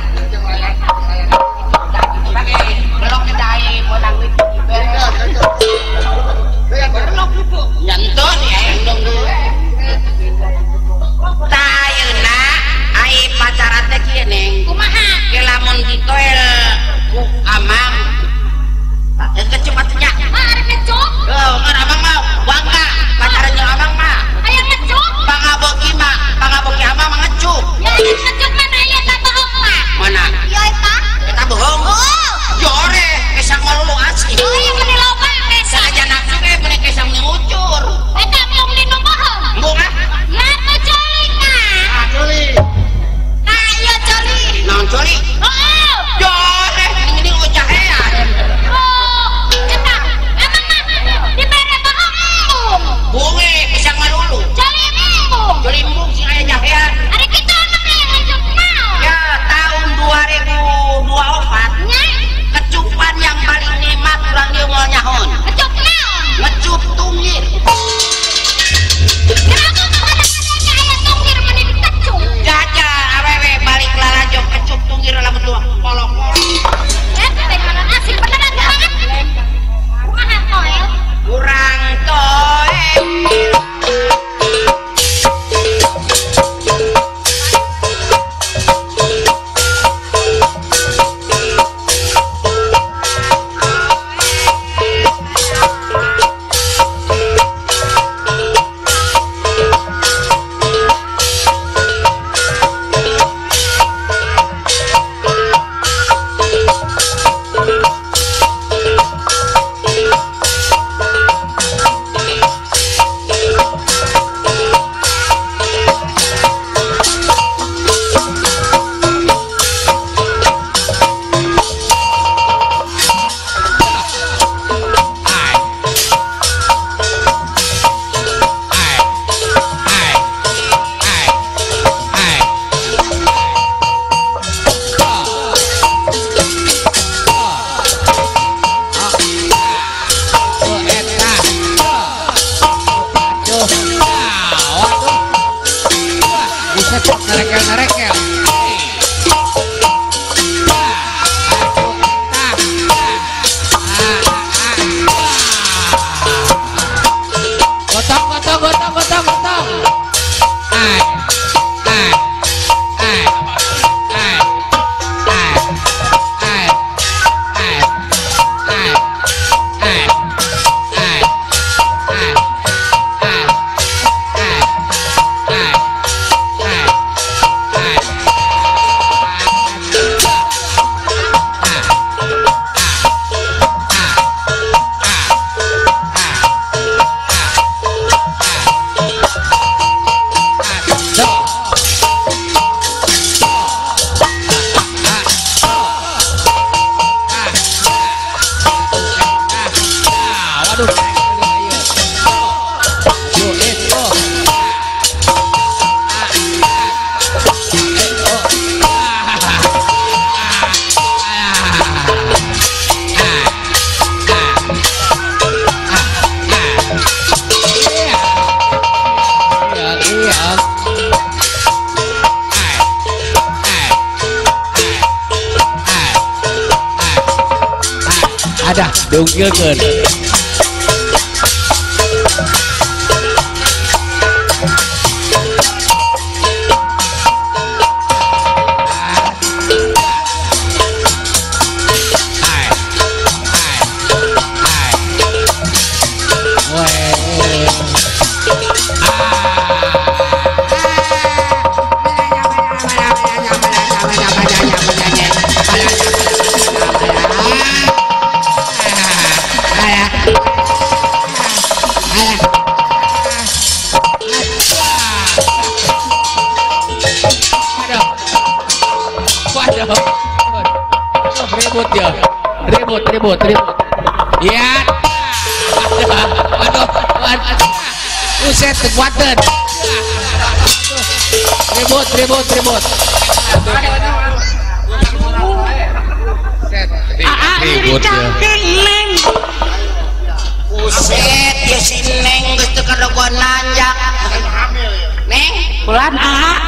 Pakai belok kita aing modang duit. Belok gitu. Nyentuh ya, endong dulu. Tah ayeuna Narekel-narekel. Gotong, gotong, gotong, gotong, gotong. Ai, ai, ai, ai, ai, ai, ai, ai, ai, ai, ai, ai, ai, ai, ai, ai. Ada diungkilkeun. Ai, ai, ai. Weh. Waduh, ribut ya, ribut, ribut, ribut. Ya, waduh, waduh, buset, kekuatan. Ribut, ribut, ribut. Ribut ya. Buset, ya si Neng geus teu kadogoan nanjak. Neng, bulan aa.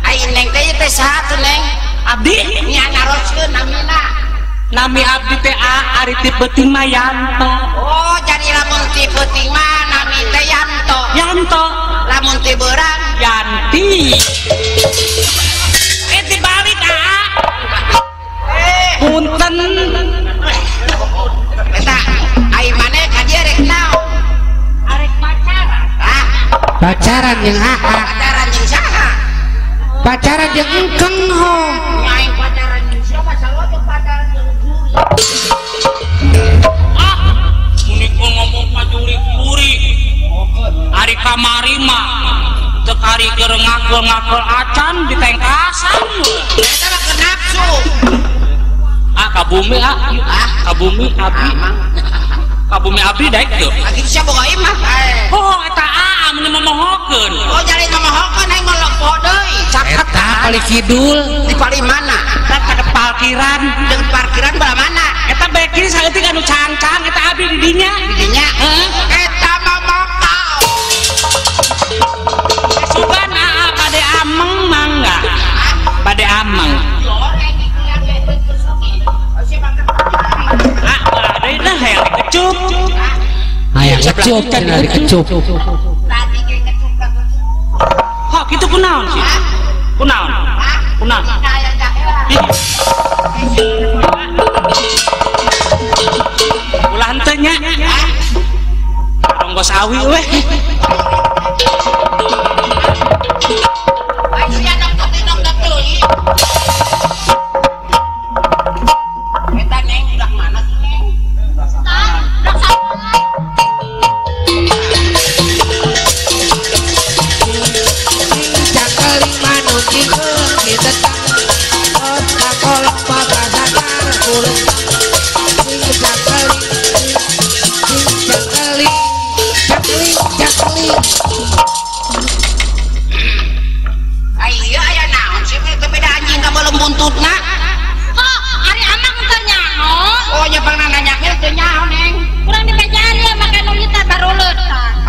Ai Neng teh teh saha tuh Neng? Abdi nya naroskeun namina. Nami abdi teh A ari ti peuting mah Yanto. Oh, jadi lamun ti peuting mah nami teh Yanto. Yanto. Lamun ti beurang Yanti. Eh dibalik aa. Punten. Eta ai maneh ka dieu rek naon? Arek pacaran. Ah, pacaran jeung aa. Pacaran jeung saha? Pacaran jeung engkeng ho. Aing pacaran jeung siapa? Salojo pacaran jeung Juri. Ah, muni ngomong ka juri-juri. Ari kamari mah teu kari keur ngakel-ngakel acan ditengkasan. Eta mah keur nafsu. Ah, ka bumi ah. Ka bumi abdi. Ka bumi abdi daek teu? Lagi sia boga imah. Oh, eta aa mun momohokeun. Oh, jadi momohokeun aing mah lepo deui. Eta paling kidul. Di paling mana? Eta ke parkiran. Dengan parkiran belah mana? Eta bek kiri saeutik anu cangcang eta abdi di dinya. Di dinya? Heeh. Eta mah mokau. Sugan aa bade ameng mangga. Bade ameng. Ah, bade lah hayang dikecup. Hayang kecup, cenah dikecup. Tadi ge kecup ka tutu. Hok kitu kunaon sih? Kunaon? Kunaon? Ulah henteu nya. Ronggos awi weh. Ai sia dok tinong dok deui. Eta Neng udah mana tuh Neng? Cangkeling manut kita otak kolok pabasakar kulit sing cangkeling sing cangkeling cangkeling cangkeling. Ai ieu aya naon sih teu beda anjing ka beuleum buntutna. Oh, ari amang teu nyaho. Oh, nya pangna nanyakeun teu nyaho Neng. Kurang dibejaan ya make nu kita baruleut.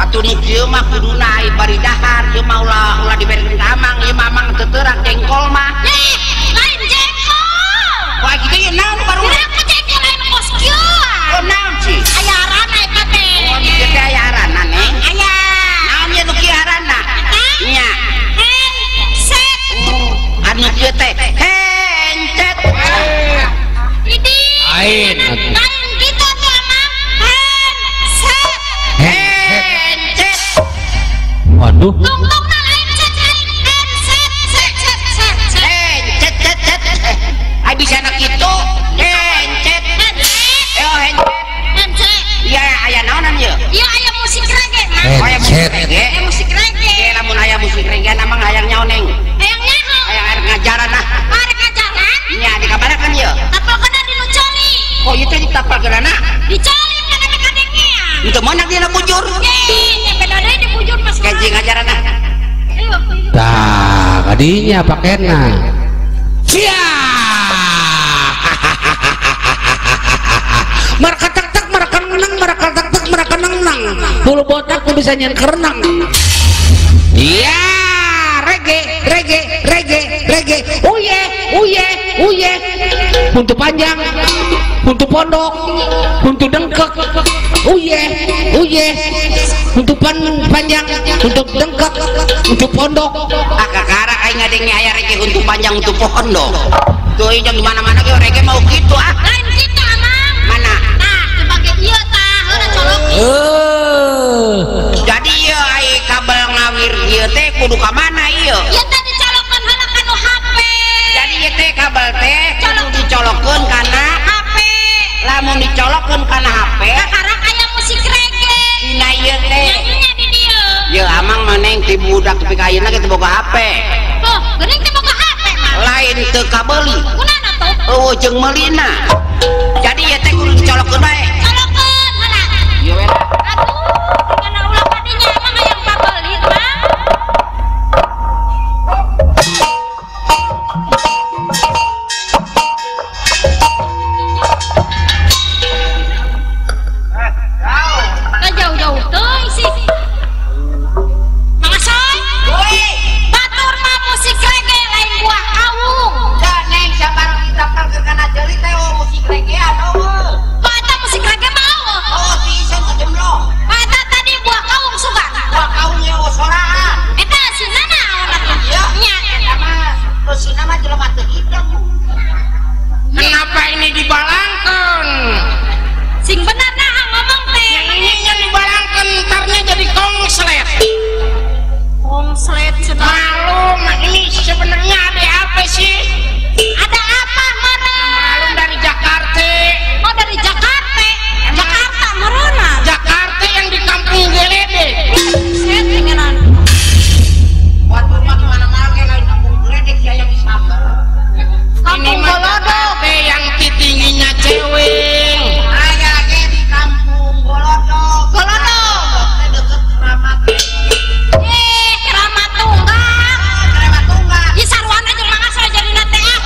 Atuh nu kieu mah kuduna ai bari dahar ieu mah ulah diberekeun ka amang, ieu mah amang teu terang jengkol mah. Lain jengkol. Wah kitu ieu naon baru? Kenapa jengkol lain kos kieu? Oh naon sih? Aya arana eta teh. Oh ieu teh aya arana neng. Aya. Naon ieu nu kieu arana? Nya. Handset. Anu kieu teh hencet. Idi. Lain. Lain kitu tuh amang. Handset. Hencet. Waduh. Tungtungna lain set lain handset set set set set. Hencet cet cet. Ai bisa na kitu. Hencet. Handset. Oh hencet. Handset. Iya aya naonan ieu? Iya aya musik reggae mah. Oh aya musik reggae. Aya musik reggae. Ye lamun aya musik reggae amang hayang nyaho neng. Hayang nyaho. Hayang arek ngajaran ah. Arek ngajaran? Nya dikabarakeun ieu. Tapal kena di nu coli. Oh ieu teh ditapal geunana? Dicoli kana teh kadengean. Henteu meunang dina bujur. Ye, nya beda deui di bujur mah. Gaji ngajaran ah. Ayo. Tah, kadinya pakena. Sia. Marka tak tak marka neng marka tak tak marka neng neng. Bulu botak tuh bisa nyen kerenang. Iya, reggae, reggae, reggae, reggae. Uye, uye, uye. Buntu panjang, buntu pondok, buntu dengkek. Uye, uye. Buntu panjang, buntu dengkek, buntu pondok. Ah kakara aing ngadenge aya reggae buntu panjang buntu pondok. Tuh ieu di mana-mana ge reggae mau kitu ah. Lain kitu amang. Mana? Tah, dibage ieu tah, heula colok. Jadi ieu ai kabel ngawir ieu teh kudu ka mana ieu? Ieu teh dicolokeun heula kana HP. Jadi ieu teh kabel teh kudu dicolokeun kana HP. Lamun dicolokeun kana HP, kakarak aya musik reggae. Dina ieu teh. Nyanyinya di dieu. Ye amang maneng ti budak tepi ka ayeuna ge teu boga HP. Tuh, geuning teu boga HP mah. Lain teu kabeuli. Kunaon atuh? Eueuh jeung meulina. Jadi ieu teh kudu dicolokeun bae. Colokeun heula. Ieu we. Aduh, kana ulah kadinya emang hayang pabeuli mah. Ka jauh-jauh teuing sih. Mang Asoy. Batur mah musik reggae lain buah kawung. Da neng sabar ditapalkeun kana ceuli teh oh musik reggae eueuh. Kok eta musik reggae mah eueuh? Oh ti ieu jemlong. Eta tadi buah kawung sugan. Buah kawung ye oh soraan. Eta eusina naon atuh? Iya. Nya. Eta mah eusina mah jelema teu hidung. Kenapa ini dibalangkeun? Sing bener nah ngomong teh. Yang ini yang dibalangkeun ntarnya jadi konslet. Konslet cenah. Malu, mah ini sebenarnya ada apa sih? Ada apa meureun? Malu dari Jakarta. Oh dari Jakarta. Jakarta meureunna. Jakarta yang di kampung Geledek. Set tinggalan. Batur mah di mana-mana ge lain kampung Geledek sia yang disamber. Ini Kampung mah Golodok. Jakarta yang tingginya cewek. Aya ge di kampung Golodok. Golodok. Teh deket Keramat. Eh, Keramat Tunggal. Keramat Tunggal. Ieu sarwana jeung Mang Asoy jadina teh ah.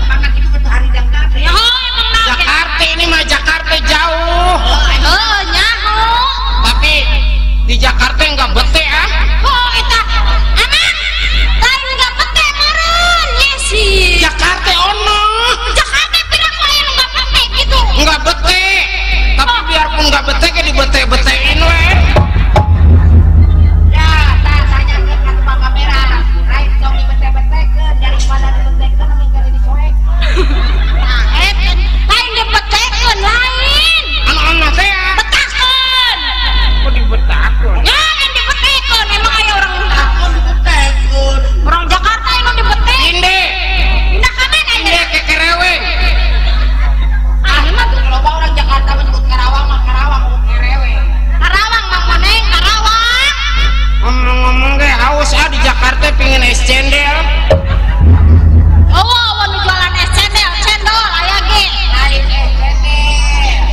Pangkat itu ke hari dang kabeh. Ya heuh emang naon ge. Jakarta ini mah Jakarta jauh. Heuh nyaho. Tapi di Jakarta enggak bete ah. Oh eta. Amang. Lain enggak bete meureun ye sih. Jakarta ono. Jakarta piraku aya nu enggak bete gitu. Enggak bete. Tapi biarpun enggak bete ge dibete-betein we. Ya, tah tanyakeun ka tukang kamera. Lain tong dibete-betekeun daripada dibetekeun mending kali disoek. Nah, eta lain dibetekeun lain. Anu-anu teh ah. Betakeun. Kok dibetakeun? Ya, kan dibetekeun emang aya orang Takon dibetekeun. orang Jakarta emang dibetekeun. Inde. Pindah ka mana Inde ayeuna? ke Kereweng. Ah, emang tuh Loba orang Jakarta menyebut Karawang mah Karawang bukan Kereweng. Karawang Mang Moneng, Karawang. Ngomong-ngomong ge haus ah di Jakarta pingin es cendol. Oh, oh, nu jualan es cendol, cendol aya ge. Lain es cendol.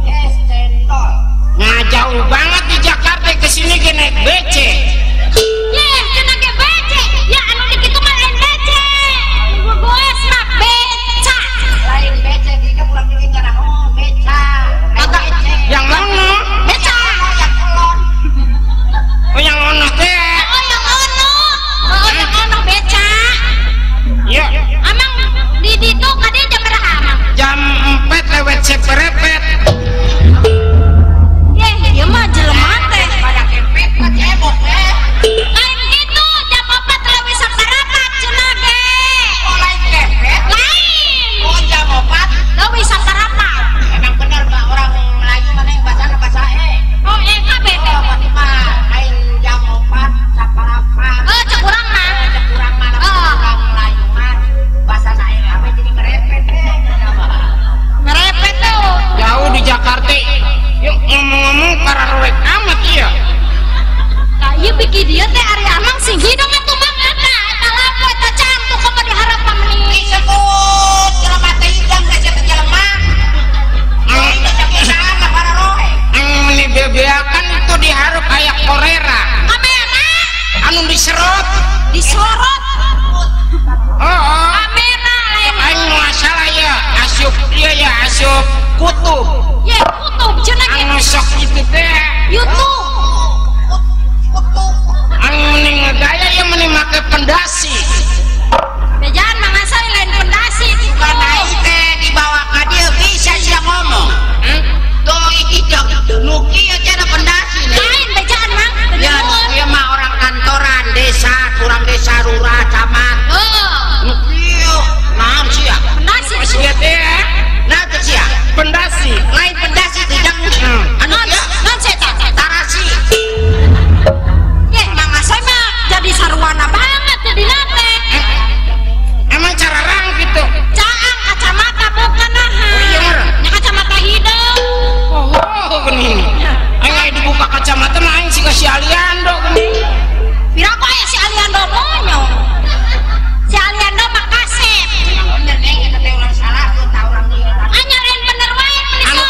Es cendol. Nah jauh banget di Jakarta ke sini ge naik BC. Ye, cenah ge BC. Ya anu di kitu mah lain BC. Nu goes mah beca. Lain BC di kurang deui kana oh beca. Lain BC. Yang mana? Beca. Yang kolon. Nepi ki dieu teh ari amang sing hidung atuh mang eta eta lampu eta cantuk kumaha diharap meni. Disebut jelema teh hidung teh sia teh jelema. Aing teh sakieu mah pararoe. Meni bebeakan itu diharap aya korera. Kamera anu diserot. Disorot. Heeh. Kamera lain. Aing masalah ya asup ieu ya asup kutub. Ye kutub cenah ge. Anu sok itu teh YouTube. Anu meni ngegaya ya meni make pendasi. Bejaan Mang Asoy lain pendasi gitu. Bukan aing teh dibawa ka dieu bisa sia ngomong. Tuh iki nu kieu cenah pendasi. Lain bejaan Mang. Ya nu kieu mah orang kantoran desa, kurang desa lurah camat. Heeh. Nu kieu naon sia? Pendasi. Sia teh. Nah teh sia. Pendasi. Lain pendasi teh jang. Anu kieu naon sia eta? Tarasi. Ye Mang Asoy mah jadi sarwana banget jadi nate. Emang cara rang gitu. Caang kacamata bukan naha. Oh iya meureun. Nya kacamata hideung. Oh geuning. Aing aya dibuka kacamata mah aing siga si Aliando geuning. Piraku aya si Aliando monyo. Si Aliando mah kasep. Bener neng eta teh urang salah tuh tah urang ieu. Anya lain bener wae meni Anu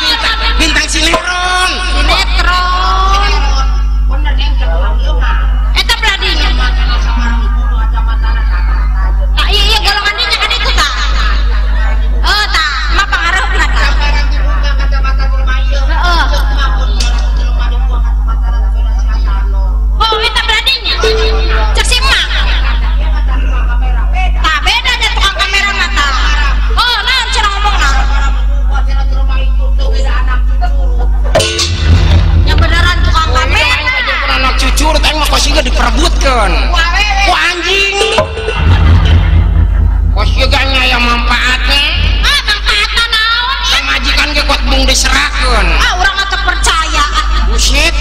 bintang sinetron. Sinetron. Bener neng teh urang ieu mah. Eta beladinya. Tah iya iya golongan dinya kan itu tah. Oh tah, mah pangaruhna tah. Heeh. Oh eta beladinya. Cek si emak. Tah bedanya tukang kamera mah tah. Oh naon cenah ngomongna? Yang beneran tukang kamera. Anak cucurut aing mah kos ieu diperebutkeun. Ku anjing. Kos ieu ge aya manfaatna. Ah manfaatna naon? Pamajikan ge kuat mung diserahkeun. Ah urang mah teu percaya. Buset.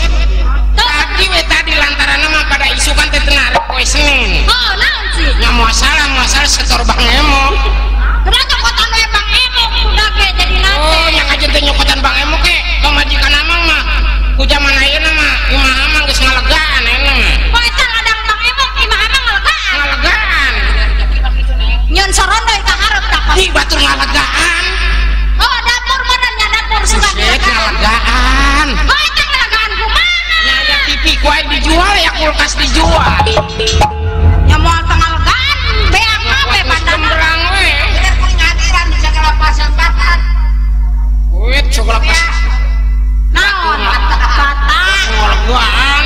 Tadi we tadi lantaranna mah pada isukan teh teu narek poe Senin. Oh naon sih? Nya moal salah setor Bang Emok. Udah nyokotan we Bang Emok udah ge jadi nate. Oh nya kajeun teh nyokotan Bang Emok ge pamajikan amang mah ku jaman ayeuna mah imah amang geus ngalegaan ayeuna mah. Oh eta ladang Bang Emok imah amang ngalegaan. Ngalegaan. Nyeun sorondoy ka hareup tah. Di batur ngalegaan. Oh dapur meureun nya dapur suka ngalegaan. Oh eta ngalegaan kumaha? Nya aya TV ku aing dijual ya kulkas dijual. Nya moal teu ngalegaan beak mah we bandana. Gembrang we. Bener kuring ngadiran di segala pasar batan. Wit segala pasar. Naon? Bata. Ngalegaan.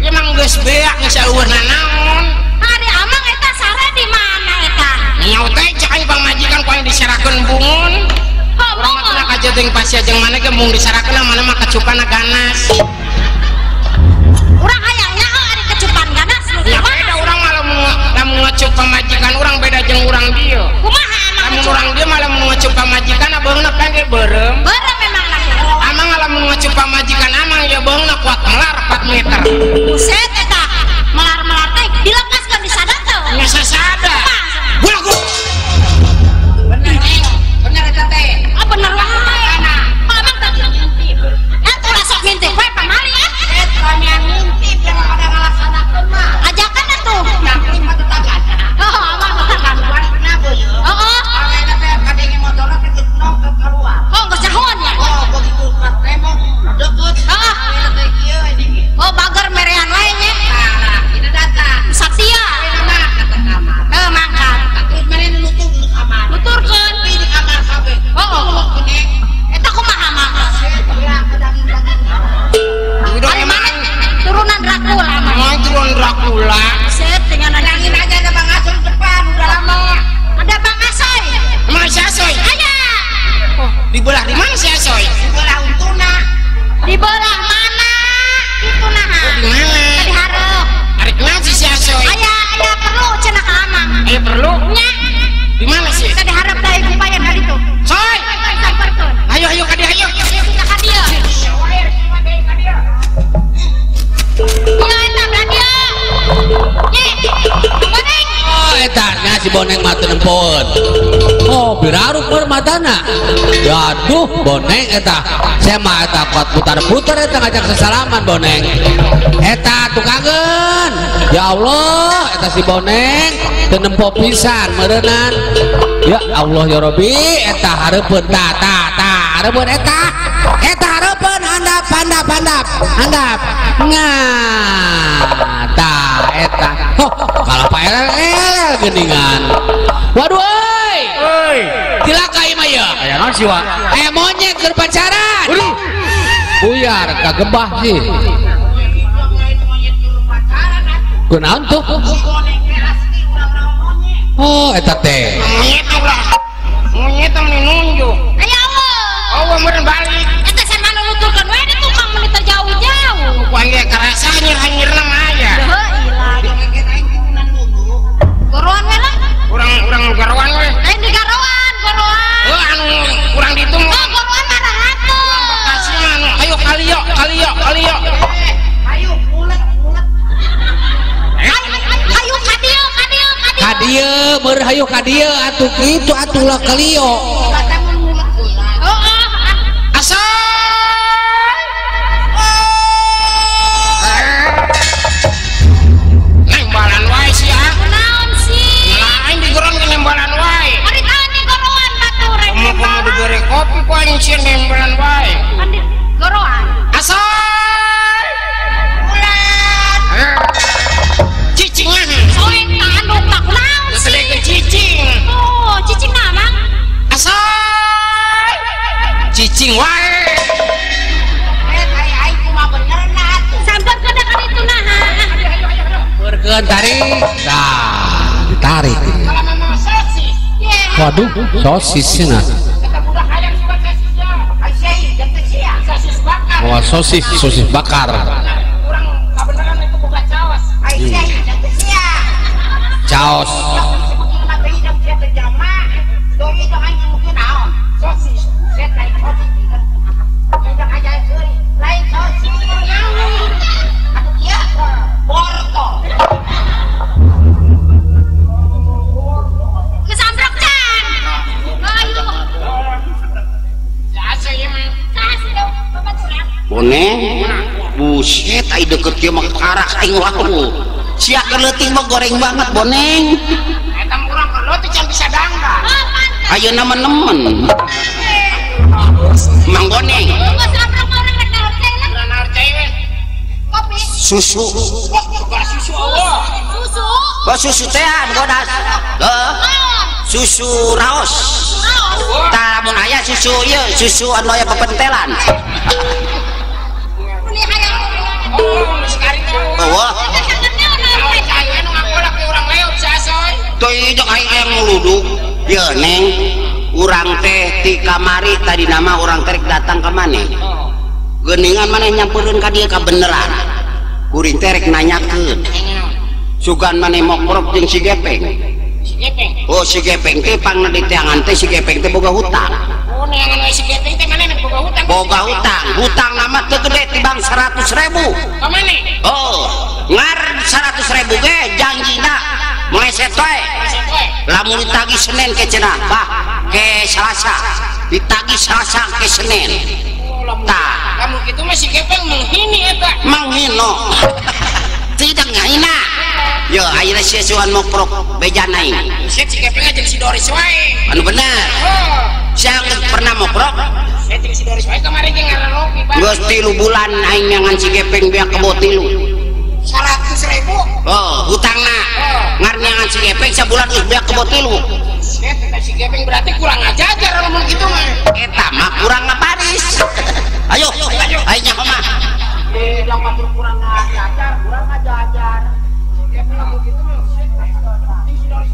Emang geus beak geus eueuh nanaon. Ari amang eta sare di mana eta? Nyaw teh cek aing pamajikan ku aing diserahkeun bungun. Oh, Urang mah teu kajeun pasea jeung maneh ge mung diserahkeun maneh mah kecupana ganas. Urang hayang nyaho ari kecupan ganas nu Ya beda urang mah lamun ngecup pamajikan urang beda jeung urang dieu. Kumaha amang Lamun ngecup? urang dieu mah lamun ngecup pamajikan beungna panggil beureum. Beureum memang lah. Amang lamun ngecup pamajikan amang ya beungna kuat melar 4 meter. Buset eta melar-melar teh dilepaskeun disada teu. Nya sasada. Gula gula. Bener neng, bener eta teh. Ah bener wae. Amang teh ngintip. Eta ulah sok ngintip we pamali ah. Eh ramean ngintip yang pada ngalaksanakeun mah. Ajakan atuh. Tapi mah tetangga. Oh, amang tetangga. Balik kenapa ieu? Heeh. Awena teh kadenge motorna teh geus nongkrong keluar. Oh, geus nyahoan ya? Oh, begitu ka tembok deket. Heeh. Awena teh kieu anjing. Oh, bager merean wae nya. Tah, kita datang. Satya. Awena mah kata kamar. Heuh, mangkat. Terus mana nutup di kamar. Nuturkeun. Di kamar kabeh. Oh, Neng. Eta kumaha mah? Udah Ari emang mana turunan Dracula mah. emang turun Dracula. Buset dengan Bilangin aja ada Bang Asoy di depan udah lama. Ada Bang Asoy. Emang si Asoy? Aya. Oh, dibelah di mana si Asoy? Dibelah untuna. Dibelah mana? Itu naha. Di mana? Tadi hareup. Arek naon si si Asoy? Aya, aya perlu cenah ka amang. Aya perlu? Nya. Di mana sih? Tadi hareup da ibu payan ka ditu. Soy. Samperkeun. Ayo ayo ka dieu ayo. Kita ka dieu. Iya eta belah dieu. Ye. Boneng. Oh eta nya si boneng mah teu nempoeun. Oh birarup meur matana. Aduh boneng eta. Saya mah eta kuat putar-putar eta ngajak sesalaman boneng. Eta tukangeun. Ya Allah, eta si Boneng teu nempo pisan meureunnan. Ya Allah ya Rabbi, eta hareupeun ta ta ta hareupeun eta. Eta hareupeun handap handap handap handap. Nah, ta eta. Hoh, kalapa elel geuningan. Waduh euy. Euy. Cilaka ieu mah ieu. Aya naon sih, Wak? Aya monyet keur pacaran. Waduh. Buyar kagebah sih. Kunaon tuh? Oh, eta teh. Monyet ulah. Monyet teh nunjuk. Aya Allah. Oh, meureun balik. Eta sama nuturkeun we di tukang meuni teh jauh-jauh. Ku aing ge karasa anyir-anyirna mah aya. Heuh, ilah. Goroan we lah. Urang goroan we. Lain di garoan, goroan. Heuh, anu urang ditu. Oh, goroan mah rahateun. Bekasi mah anu ayo kaliyo, kaliyo, kaliyo. Ayo mulet, mulet. Ayo ka dieu, ka dieu, ka dieu. Ka dieu, meur hayu ka dieu atuh kitu atuh lah kaliyo. Heeh. Asal. Nembalan wae sia. Kunaon sih? Lain di goron ke nembalan wae. Ari tahan di goroan batur rek Komo nembalan. dibere kopi ku aing sieun nembalan wae. Kan di goroan. Asal. Ulat. Cicing ah. Soeng tak anduk tak kunaon sih? Geus cicing. Oh, cicing naon, Mang? Asal. Cicing wae. Eh, aing kumaha benerna atuh. Sampeurkeun ka ditu naha. Beurkeun tarik. Tah, ditarik. Kalau memang sosis. Waduh, sosis cenah. Eta budak hayang suka sosis ya. Ai sia, dan teh sia. Sosis bakar. Bawa sosis, sosis bakar. Urang kabeneran itu boga caos. Ai sia, dan teh sia. Caos. Sebetulna teh hidang sia teh jalma. Doi dong aing mungkin naon? Sosis. Sia lain sosis. Hidang aja seuri. Lain sosis. Atuh kieu bortol. Geus ambrok can. Ayo. Asa ieu mah. Saha sih dong babaturan? Boneng, buset, ai deket kieu mah karak aing wae. Sia keur leutik mah goreng banget Boneng. Eta mah urang keur leutik can bisa dangdang. Oh, pantes. Ayeuna mah nemen. Mang Boneng, Geus ambrok mah urang rek dahar cai lah. Urang nahar cai we. Kopi. Susu. Wah, boga susu Allah. Susu. Oh, susu teh bodas. Heuh. Naon? Susu raos. Raos. Tah lamun aya susu ieu, susu anu aya pepentelan. Meni hayang. Oh, geus kari teh. Eueuh. Naon cai we nu ngakolak ke urang leot si Asoy. Teu jeung aing aya nguluduk. Yeuh Neng, urang teh ti kamari tadi nama urang teh rek datang ka maneh. Geuningan maneh nyampeurkeun ka dieu kabeneran. Kuring teh rek nanyakeun. Sugan maneh mokrok jeung si Gepeng. Si Gepeng. Oh, si Gepeng teh pangna di teangan teh si Gepeng teh boga hutang. Oh, neangan we si Gepeng teh maneh boga hutang. Boga hutang, hutang nama teu gede tibang 100.000. Ka maneh? Oh, ngar 100.000 ge janjina meleset we. Lamun ditagih Senin ke cenah, bah ke Selasa. Ditagih Selasa ke Senin. Oh, lamun Tah, lamun kitu mah si Gepeng menghini eta. Menghino. Tidak ngahina. Yo, ayeuna sia suan mokrok bejan aing. Buset si Gepeng jeung si Doris wae. Anu bener. Oh, Sia geus pernah mokrok? saya jeung si Doris wae kamari ge ngararopi, Bang. Geus 3 bulan aing nyangan si Gepeng beak kebo 3. 100.000. Oh, hutangna. Ngar nyangan si Gepeng sabulan geus beak kebo 3. Buset, eta si Gepeng berarti kurang ngajajar lamun kitu mah. Eta mah kurang ngabaris. Ayo, ayo nyaho mah. Hidang batur kurang ngajajar, kurang ngajajar. Si Gepeng lamun kitu mah buset. Jeung si Doris.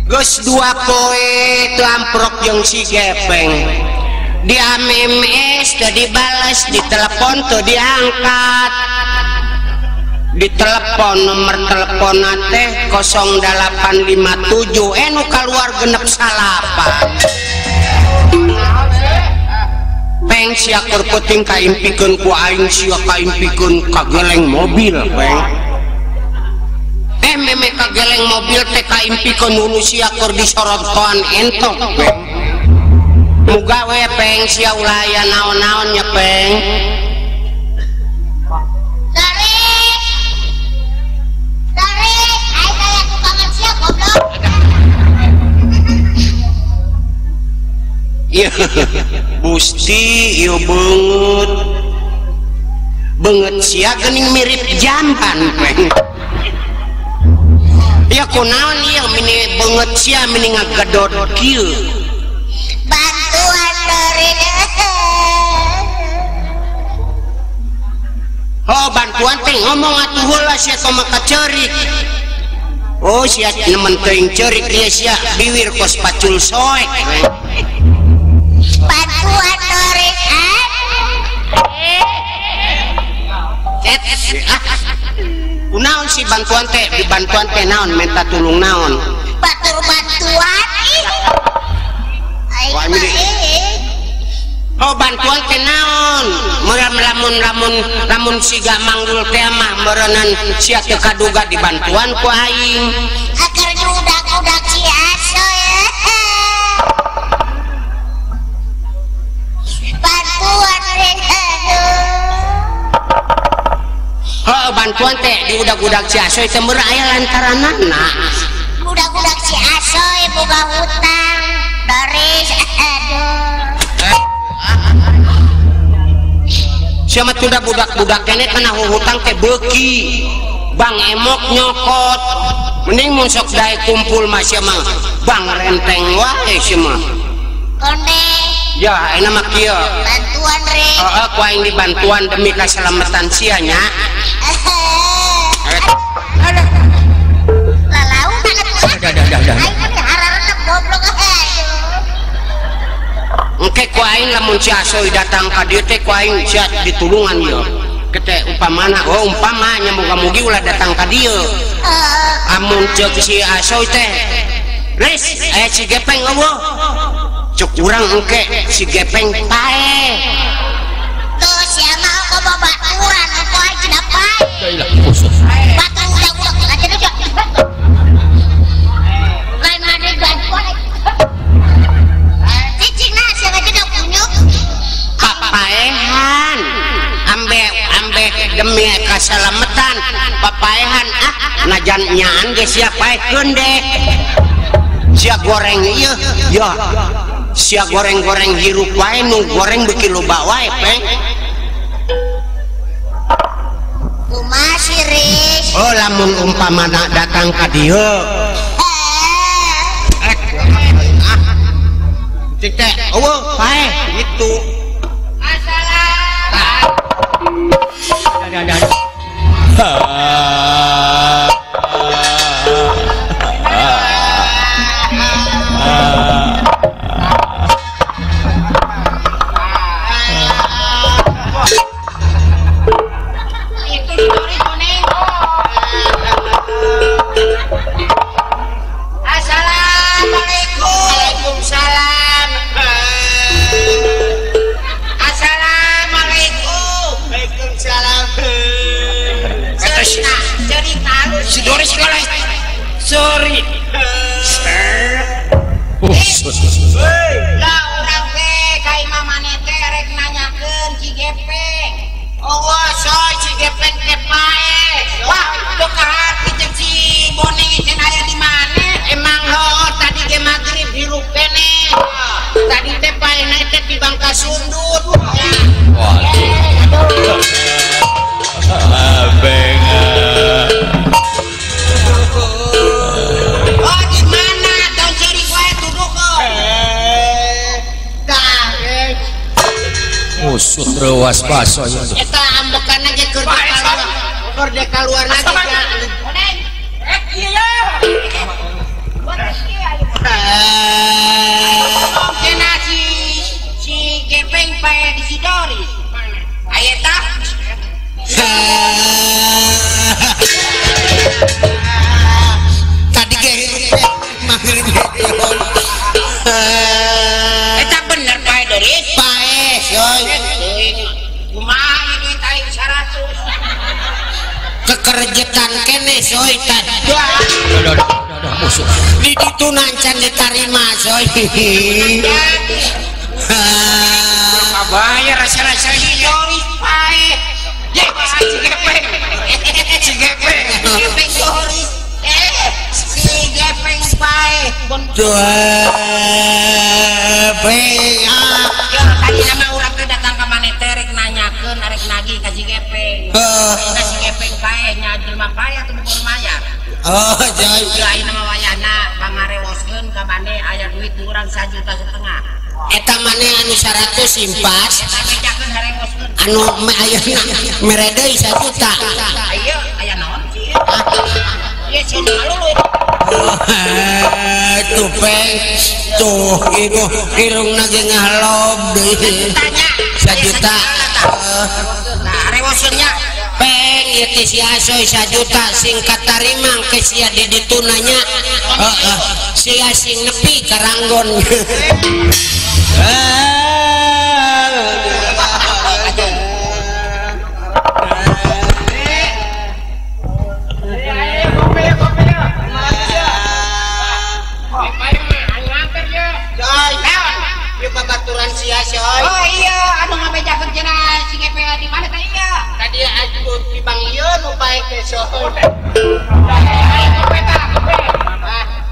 Geus 2 poe teu amprok jeung si Gepeng. Di MMS teu dibales, di telepon teu diangkat. Di telepon nomor telepon teh 0857 nu kaluar genep salapan. Peng sia keur peuting kaimpikeun ku aing sia kaimpikeun kageleng mobil, Peng. Meme kageleng mobil teh kaimpikeun nu sia keur disorotkoan entok, Peng. Muga we peng sia ulah aya naon-naon nya peng. Tarik. Tarik, aing aya tukangan sia goblok. Iya, Gusti ieu beungeut. Beungeut sia geuning mirip jamban peng. Ya kunaon ieu mini beungeut sia mini ngagedod kieu. Bantuan dari Oh bantuan teh ngomong atuh heula sia tong maka ceurik. Oh sia nemen teuing ceurik ieu sia biwir kos pacul soek. Bantuan dari kunaon si bantuan teh dibantuan teh naon minta tulung naon? Batur bantuan ih. Oh bantuan teh naon? Meureun lamun lamun lamun siga manggul teh mah meureunnan sia teu kaduga dibantuan ku aing. Agar udak-udak si asoy. Bantuan oh bantuan teh di udak-udak si asoy teh meureun aya lantaranana. Udak-udak si asoy boga hutang Doris aduh. Sia mah tunda budak-budak keneh kana hutang teh beuki. Bang emok nyokot. Mending mun sok daek kumpul mah sia mah bang renteng wae sia mah. Konde. Ya ayeuna mah kieu. Bantuan re. Heeh ku aing dibantuan demi kasalamatan sia nya. Aduh. Lalaunan atuh. Aing mah harareunep goblok aduh. Engke ku aing lamun si Asoy datang ka dieu teh ku aing sia ditulungan ieu. Kete umpamana oh umpama nya muga-mugi ulah datang ka dieu. Amun ceuk si Asoy teh Ris aya si Gepeng eueuh. Cek urang engke si Gepeng paeh. Tuh sia mah komo baturan ku aing cenah paeh. Batur udak-udak aja deui. Lain mah bantuan. Papaehan ambe ambe demi kasalamatan papaehan ah najan nyaan ge sia paehkeun deh sia goreng ieu ya sia goreng-goreng hirup wae nu goreng beuki loba wae peng kumaha si Riz oh lamun umpamana datang ka dieu cek teh eueuh paeh gitu. Assalamualaikum. Waalaikumsalam. Assalamualaikum. Waalaikumsalam. Cerita, cerita lu. Si Doris sekolah. Sorry. Lah urang teh ka imah maneh teh rek nanyakeun si Gepeng. Oh, soy si Gepeng teh paeh. Wah, teu kaharti jeung si Boneng cenah aya di mana? Emang heuh tadi ge magrib hirup keneh. Tadi teh paehna teh di bangka sundut. Waduh. Oh, di mana? Tong ceurik wae tuduhkeun. Tah, Usut reuas baso ieu. Eta ambekanna ge keur dekaluar. Keur dekaluar lagi ga. Boneng. Rek ieu ya. Boneng ieu aya. Cenah si Gepeng paeh di si Doris. Aya tah? Tadi ge hirup teh magrib Eta bener paeh Doris? Paeh soy. Kumaha ieu duit aing 100? Kekerjetan keneh soy tah. Di ditu nancan ditarima soy. Si Gepeng. Si Gepeng. Gepeng Doris. Si Gepeng pae. Gepeng. Ya tadi nama urang teh datang ka maneh teh rek nanyakeun arek nagih ka si Gepeng. Nah si Gepeng pae nya jelema pae atuh bukan mayar. Oh, jai. Ya ayeuna mah wayahna pangarewoskeun ka maneh aya duit di urang 1,5 juta. Eta maneh anu 100 simpas. Eta bejakeun harewoskeun. Anu ayeuna mere deui 1 juta. Ieu aya naon sih? Ieu sieun malulu. Tupeng tuh ibu irungna ge ngahlob deui. 1 juta. Nah, harewoskeun nya. Peng ieu teh si Asoy 1 juta sing katarima ke sia di ditu nanya. Heeh. Sia sing nepi ka Ranggon. Oh iya, anu ngabejakeun cenah si Gepeng di mana teh ieu? Tadi atuh di Bang ieu nu pae teh soy. Ayo kope tah, kope.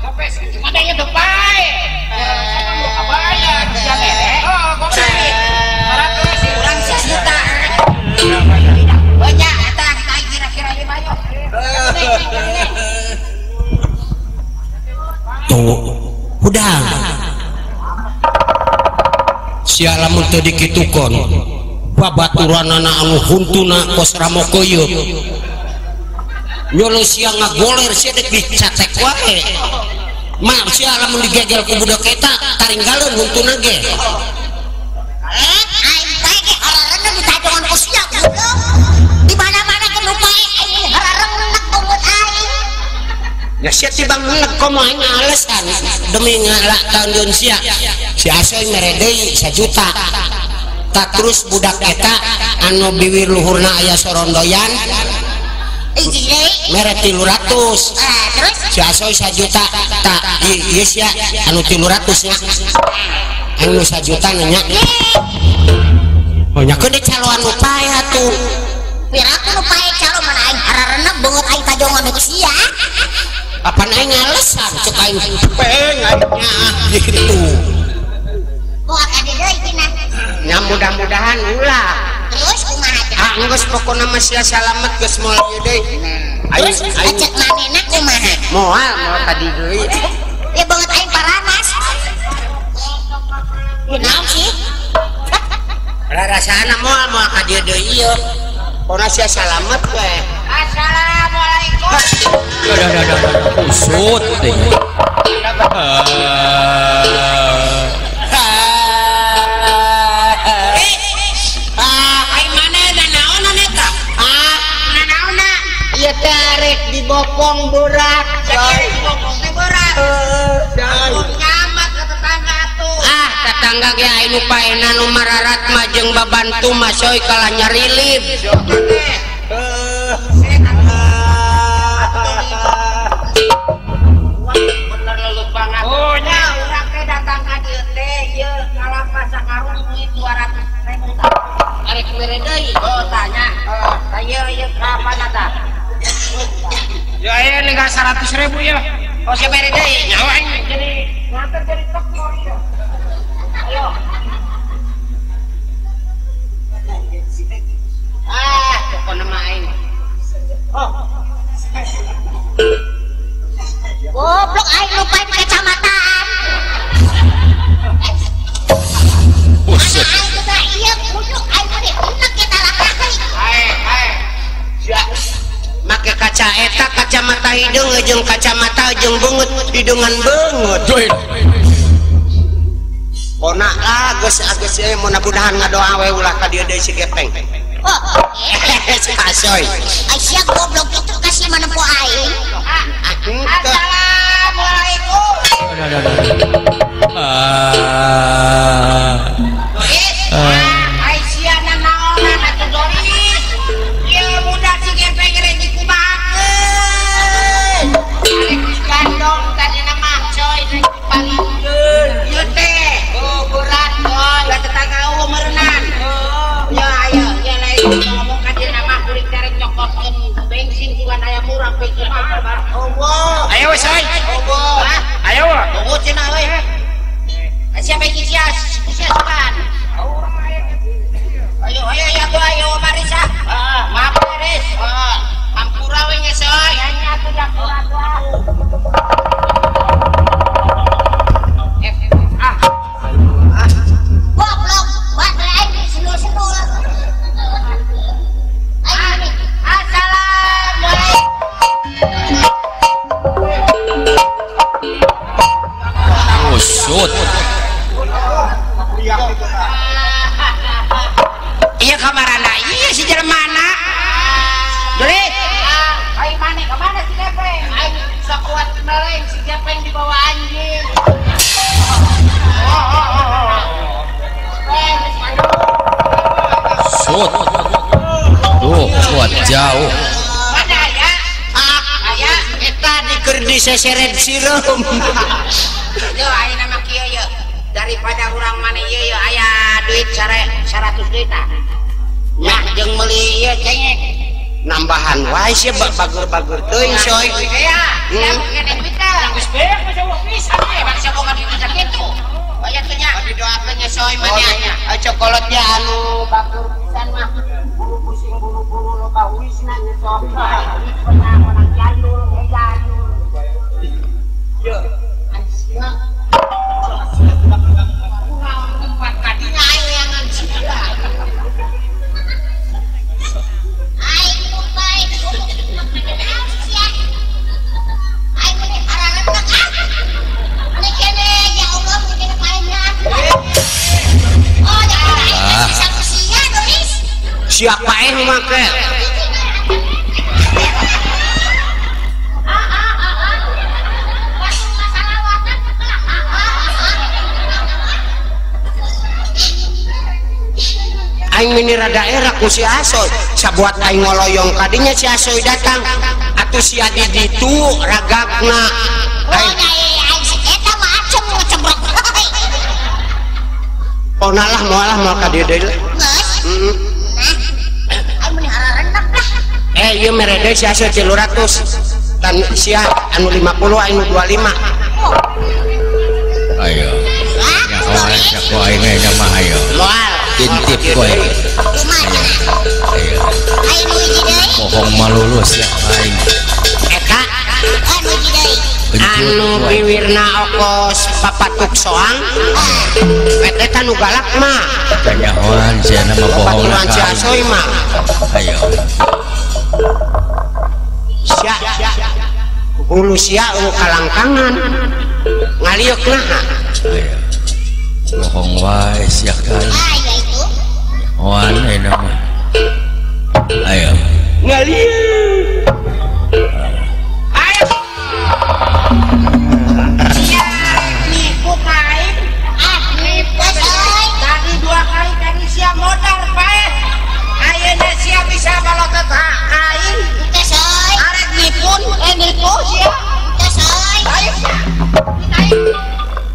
Kope mana ieu teu pae. Saya mau kabayar sia mere. Oh, kope. 100 urang 1 juta. Banyak eta kita kira-kira ieu mah yo. Tuh, udah. Sia lamun teu dikitukon babaturanana anu huntuna kos ramokeuyeub nyolo sia ngagoler sia dek dicatek wae mah sia lamun digegel ku budak eta taringgaleun huntuna ge aing pae ge harareuneuh ditajongan ku sia goblok di mana-mana ge nu pae aing harareuneuh beungeut aing ya sia tibang ngeleg komo aing ngalesan demi ngalak taun sia. Si Asoy mere deui 1 juta. Tak terus budak eta anu biwir luhurna aya sorondoyan mere 300. Terus si Asoy 1 juta. Tak ieu sia anu 300 nya. Anu 1 juta nya. Oh nya keun caloan nu pae atuh. Piraku nu pae calo mana aing harareuneuh beungeut aing tajongan ku sia. Apan aing ngalesan cek aing peng aing nyaah gitu. Ya mudah-mudahan ulah. Terus kumaha teh? Ah geus pokona mah sia salamet geus moal ieu deui. Terus acek manehna kumaha? Moal moal tadi deui. Ya beungeut aing paranas. Naon sih? Rarasana moal moal ka dieu deui ieu. Pokona sia salamet we. Assalamualaikum. Dah dah dah dah. Usut teh. Tarik dibopong berat, coy. Dibopong teh berat. Nyamat ke tetangga atuh. Ah, tetangga ge aya nu paena nu mararat mah jeung babantu mah coy kalah nyarilip. Bener lelut banget. Oh nya, urang teh datang ka dieu teh ieu ngalapas sakarung duit 200.000 tah. Arek mere deui. Oh, tanya. Tah ieu ieu kapan tah? Ya ayo nih 100.000 ya. Oh siapa ini deh? Nyawa ini jadi nganter jadi toko ya. Ayo. Ah, pokoknya mah aing. Oh. Goblok aing lupain kacamataan. Buset. Aing teh ieu kudu aing teh enak kita lakak. Ae, ae. Sia. Make kaca eta kacamata hidung jeung kacamata jeung beungeut hidungan beungeut. Pona lah geus geus mudah-mudahan ngadoa we ulah ka dieu deui si Gepeng. Oh, si Asoy. Aisyah goblok itu kasih manempo aing. Assalamualaikum. Aisyah nanaonan atuh Doris. Ieu budak si Gepeng rek dikumahakeun. Arek digandong tadina mah coy rek dipalingkeun. Ieu teh oh berat coy, da tetangga eueuh meureunnan. Ya ayo, ya lain ngomong ka dieu mah kuring Ayo we soy. Ayo. Tunggu cenah we. Siapa iki sia? Sia sukan. Ayo ayo ya tuh ayo Marisa. Maaf Riz. Hampura we nya soy. Nya atuh hampura tuh. Goblok, baterai aing sendul-sendul. Aing assalamualaikum. Usut. Iya kamarana, iya si jelema na. Duit. Aing maneh ka mana si Gepeng? Aing sakuat meleng si Gepeng dibawa anjing. Sut. Duh, kuat jauh. Mana aya? Aya eta diker diseseret sireum. Yo ayeuna mah kieu ye. Daripada urang maneh ieu ye aya duit 100 juta. Nah, jeung meuli ieu cengek. Nambahan wae sia bager-bager teuing soy. Iya, sia kene duit teh. Geus beak mah jauh pisan ye, bangsa boga duit sakitu. Aya teh nya didoakeun nya soy mah nya. Cokolot nya anu bager pisan mah. Bulu pusing bulu-bulu loba huisna nya soy. Pernah menang jayul, jayul. Yo, anjing. Kurang tempat kadinya aing neangan sia. Aing lupa sia. Aing meni hararetek ah. Meni kene ya Allah meni kene paehna. Oh, da aing bisa ku sia Doris. Sia paeh make. Aing mini rada era ku si Asoy sabuat aing ngoloyong kadinya si Asoy datang atuh sia di ditu ragagna. Oh aing si eta mah acem ngecebrok. Oh nalah moal moal ka dieu deui lah. Geus. Heeh. Nah, aing meni hararenek lah. Ieu mere deui si Asoy 300 tan sia anu 50 aing nu 25. Ayo. Nya ku aing nya mah ayo. Moal intip kowe. Ayo. Ayo nu hiji deui. Bohong malulus ya aing. Eta anu hiji deui. Anu biwirna okos papatuk soang. Eta nu galak mah. Kanyahoan sia mah bohong. Baturan si Asoy mah. Ayo. Sia hulu sia eueuh kalangkangan. Ngaliuk naha. Ayo. Bohong wae sia ka. Ayo itu. Oan enak mah. Ayo. Ngaliuk. Ayo. Sia nipu kain. Ah, nipu tadi dua kali tadi sia modal paeh. Ayeuna sia bisa balotot kain. Teh soy. Arek nipun, nipu sia. Teh soy. Ayo sia. Aing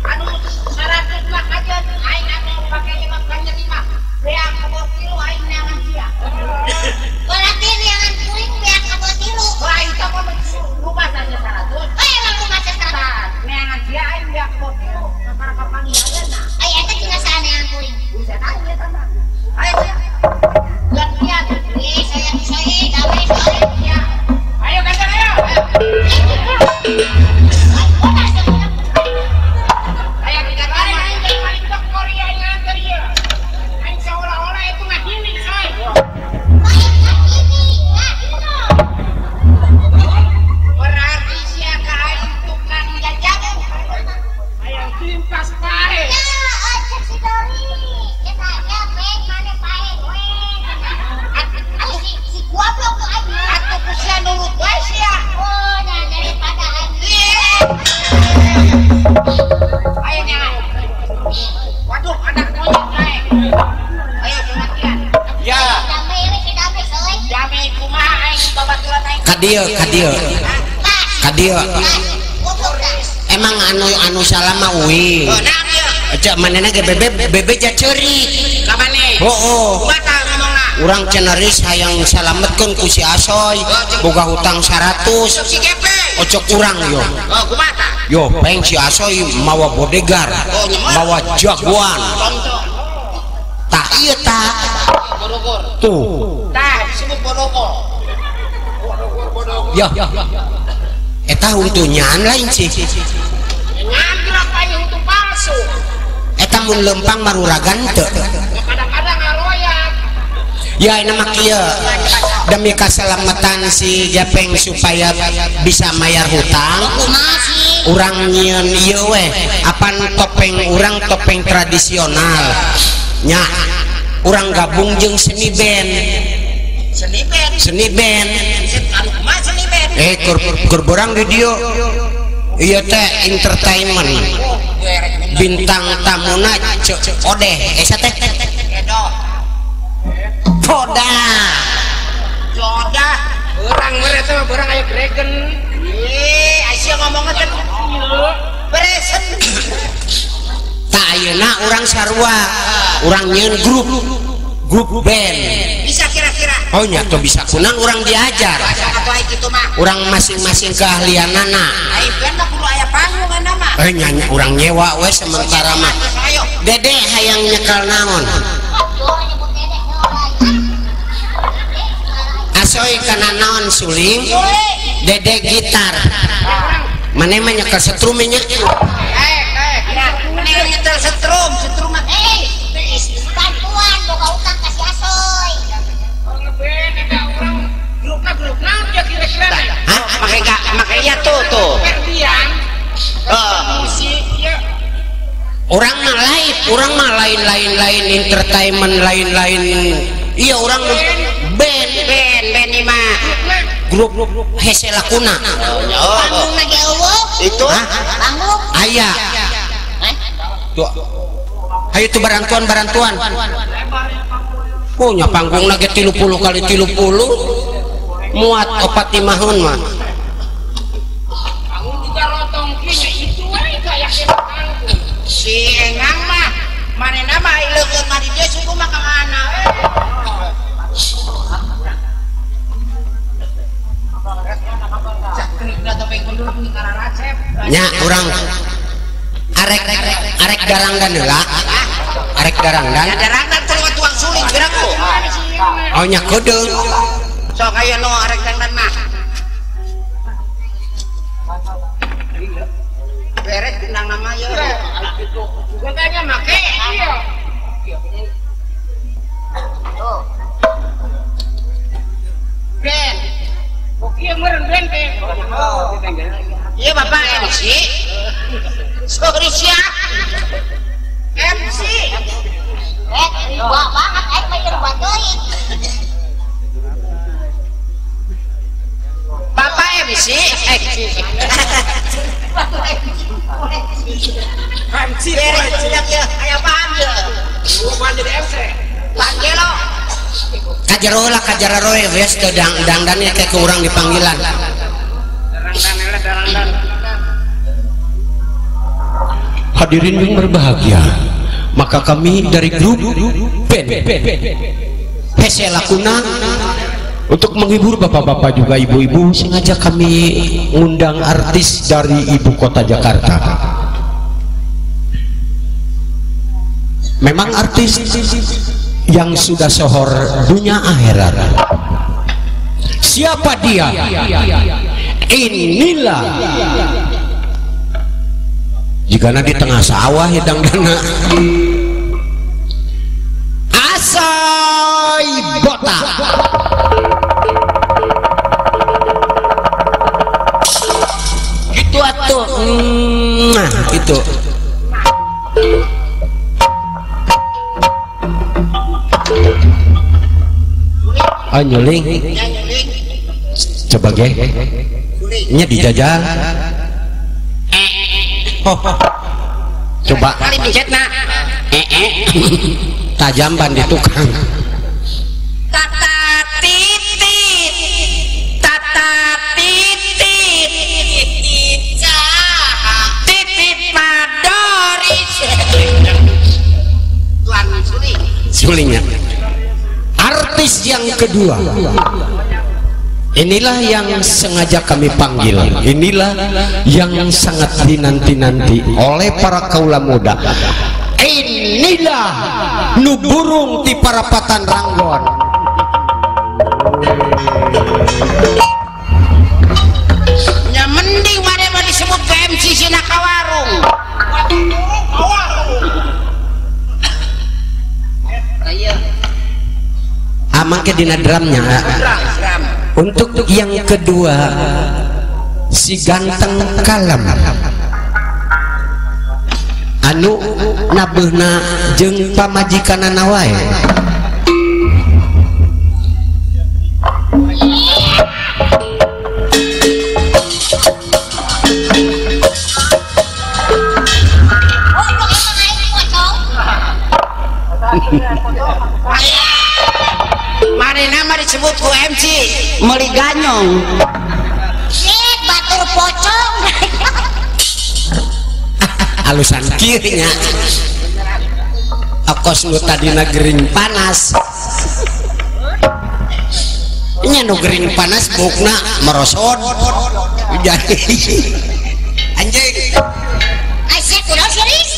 anu 100 mah kajeun aing anu pake imam kanjeng imah. Beak kebot tilu aing neangan sia. Berarti neangan kuring beak kebot tilu. Wah, itu mah rumah saja 100. Oh, emang rumah saja 100. Neangan sia aing beak kebot tilu. Kakara kapanggih ayeuna. Ai eta cenah saha neangan kuring? Bisa tahu eta mah. Ayo sia. Gantian. Ih, saya saya damai soy. Ya. Ayo gantian ayo. Ayo kita aing paling dokter ya nganter ieu. Aing seolah-olah itu ngahini soy. Berarti sia ka aing tukang jajamu. Hayang timpas paeh. Ya, cek si Dori. Eta ya mane paeh we. Atuh si goblok tuh aing. Atuh ku sia nurut wae sia. Oh, nah daripada aing. Ayo nyangan. Waduh, anak monyet naik. Ayo gantian. Ya. Damai we si damai soy. Damai kumaha aing babaturan aing. Ka dieu, ka dieu. Ka dieu. Emang anu salah mah uing. Oh, naon ieu? Cek manehna ge bebe bebe ja ceurik. Ka maneh? Heuh. Kumaha ngomongna? Urang cenah hayang salametkeun ku si Asoy, boga hutang 100. Si Gepeng. Ocok urang yo. Oh, kumaha? Yo, peng si Asoy mawa bodegar, mawa jagoan. Tak iya tak. Tuh. Tah disebut bodogol. Ya. Eta huntunyaan lain sih. Nyan gerak aing huntu palsu. Eta mun lempang maruragan teu. Kadang-kadang ngaroyak. Ya ini mah kieu. Demi keselamatan si Japeng supaya bisa bayar hutang. Urang nyieun ieu we, apan topeng urang topeng tradisional. Nya urang gabung jeung seni band. Seni band. Seni band. Anu kumaha seni band? Keur borang di dieu. Ieu teh entertainment. Bintang tamuna Ceu Odeh, eta teh. Poda. Jodah. Urang mere teh mah barang aya dragon. Ih, sia ngomongna teh beresen. Tah ayeuna urang sarua, urang nyieun grup band. Bisa kira-kira? Oh nya tuh bisa kunan urang diajar. Kitu mah. Urang masing-masing keahlianana. Ai band mah kudu aya panggung mah. Nya urang nyewa we sementara mah. Dede hayang nyekel naon? Asoy kana naon suling? Dede gitar. Mane mah nyekel setrum nya. Mane nyekel setrum, setrum mah bantuan boga utang ka si Asoy. Urang ngeband eta urang grupna grup naon ya kira-kira? Hah? Make gak make ieu tuh tuh. Ferdian. Musik ya. Urang mah lain, urang mah lain-lain entertainment lain-lain. Iya urang band band ieu mah. Grup hese lakuna. Panggung lagi eueuh. Itu panggung. Aya. Tuh. Ayo tuh barantuan. Punya panggung lagi 30 kali 30 muat opat timahun mah. Panggung juga rotong kieu itu we kayak panggung. Si Engang mah manehna mah leukeun mah di dieu suku mah ka mana we. Nya urang arek darangdan heula. Arek darangdan. Ya darangdan teh tuang suling geura ku. Oh nya kudu. Sok aya nu arek darangdan mah. Beres gendang nama ieu. Gendangnya make ieu. Tuh. Ben. Kok ieu meureun ben teh. Iya Bapak MC. Sorry siap. MC. Riba banget aing mah riba teuing. Bapak MC. MC beres sudah ya, aya paham ya. Bukan jadi MC. Panggelo. Kajero lah kajaro we geus teu dangdan teh ke urang dipanggilan. Darangdan eleh darangdan. Hadirin yang berbahagia, maka kami dari grup band Hese Lakuna untuk menghibur bapak-bapak juga ibu-ibu, sengaja kami ngundang artis dari ibu kota Jakarta. Memang artis yang sudah sohor dunia akhirat. Siapa dia? Inilah jika di tengah sawah hidang dana Asoy Botak. Gitu atuh. Nah, itu. Oh, nyuling. Coba ge. Nya dijajal. Oh, coba kali pencetna. Tajamban di tukang. Tata titit, tata titit, titit padoris. Tuan suling. Sulingnya. Artis yang kedua. Inilah yang sengaja kami panggil. Inilah yang sangat dinanti-nanti oleh para kaula muda. Inilah nu burung ti parapatan Ranggon. Nya mending mane mah disebut ke MC sina ka warung. Amang ke dina drumnya. Untuk yang kedua si ganteng kalem anu nabeuhna jeung pamajikanana wae. Mari nama disebut ku MC meuli ganyong. Shit, batur pocong. Alusan kirinya. Akos nu tadina gering panas. Nya nu gering panas bukna merosot. Jadi anjing. Asik kunaon serius?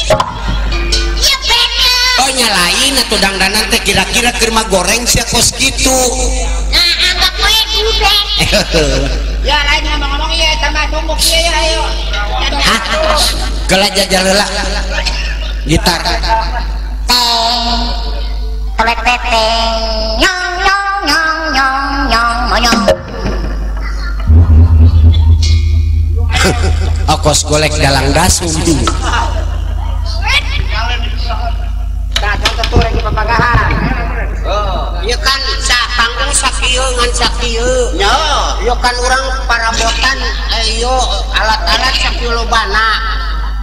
Ieu bener. Oh nyalain atuh dangdanan teh kira-kira keur mah goreng sia kos kitu. Nah, anggap we budak. Ya lain ngomong-ngomong ieu tambah tumbuk ieu ya ayo. Hah? Geula jajal heula. Gitar. Teng. Telek teteng. Nyong nyong nyong nyong nyong monyong. Okos golek dalang dasum. Tah contoh tuh lagi papagahan. Oh, ieu kan sa panggung sakieu ngan sakieu. Nya, ieu kan urang parabotan ieu alat-alat sakieu lobana.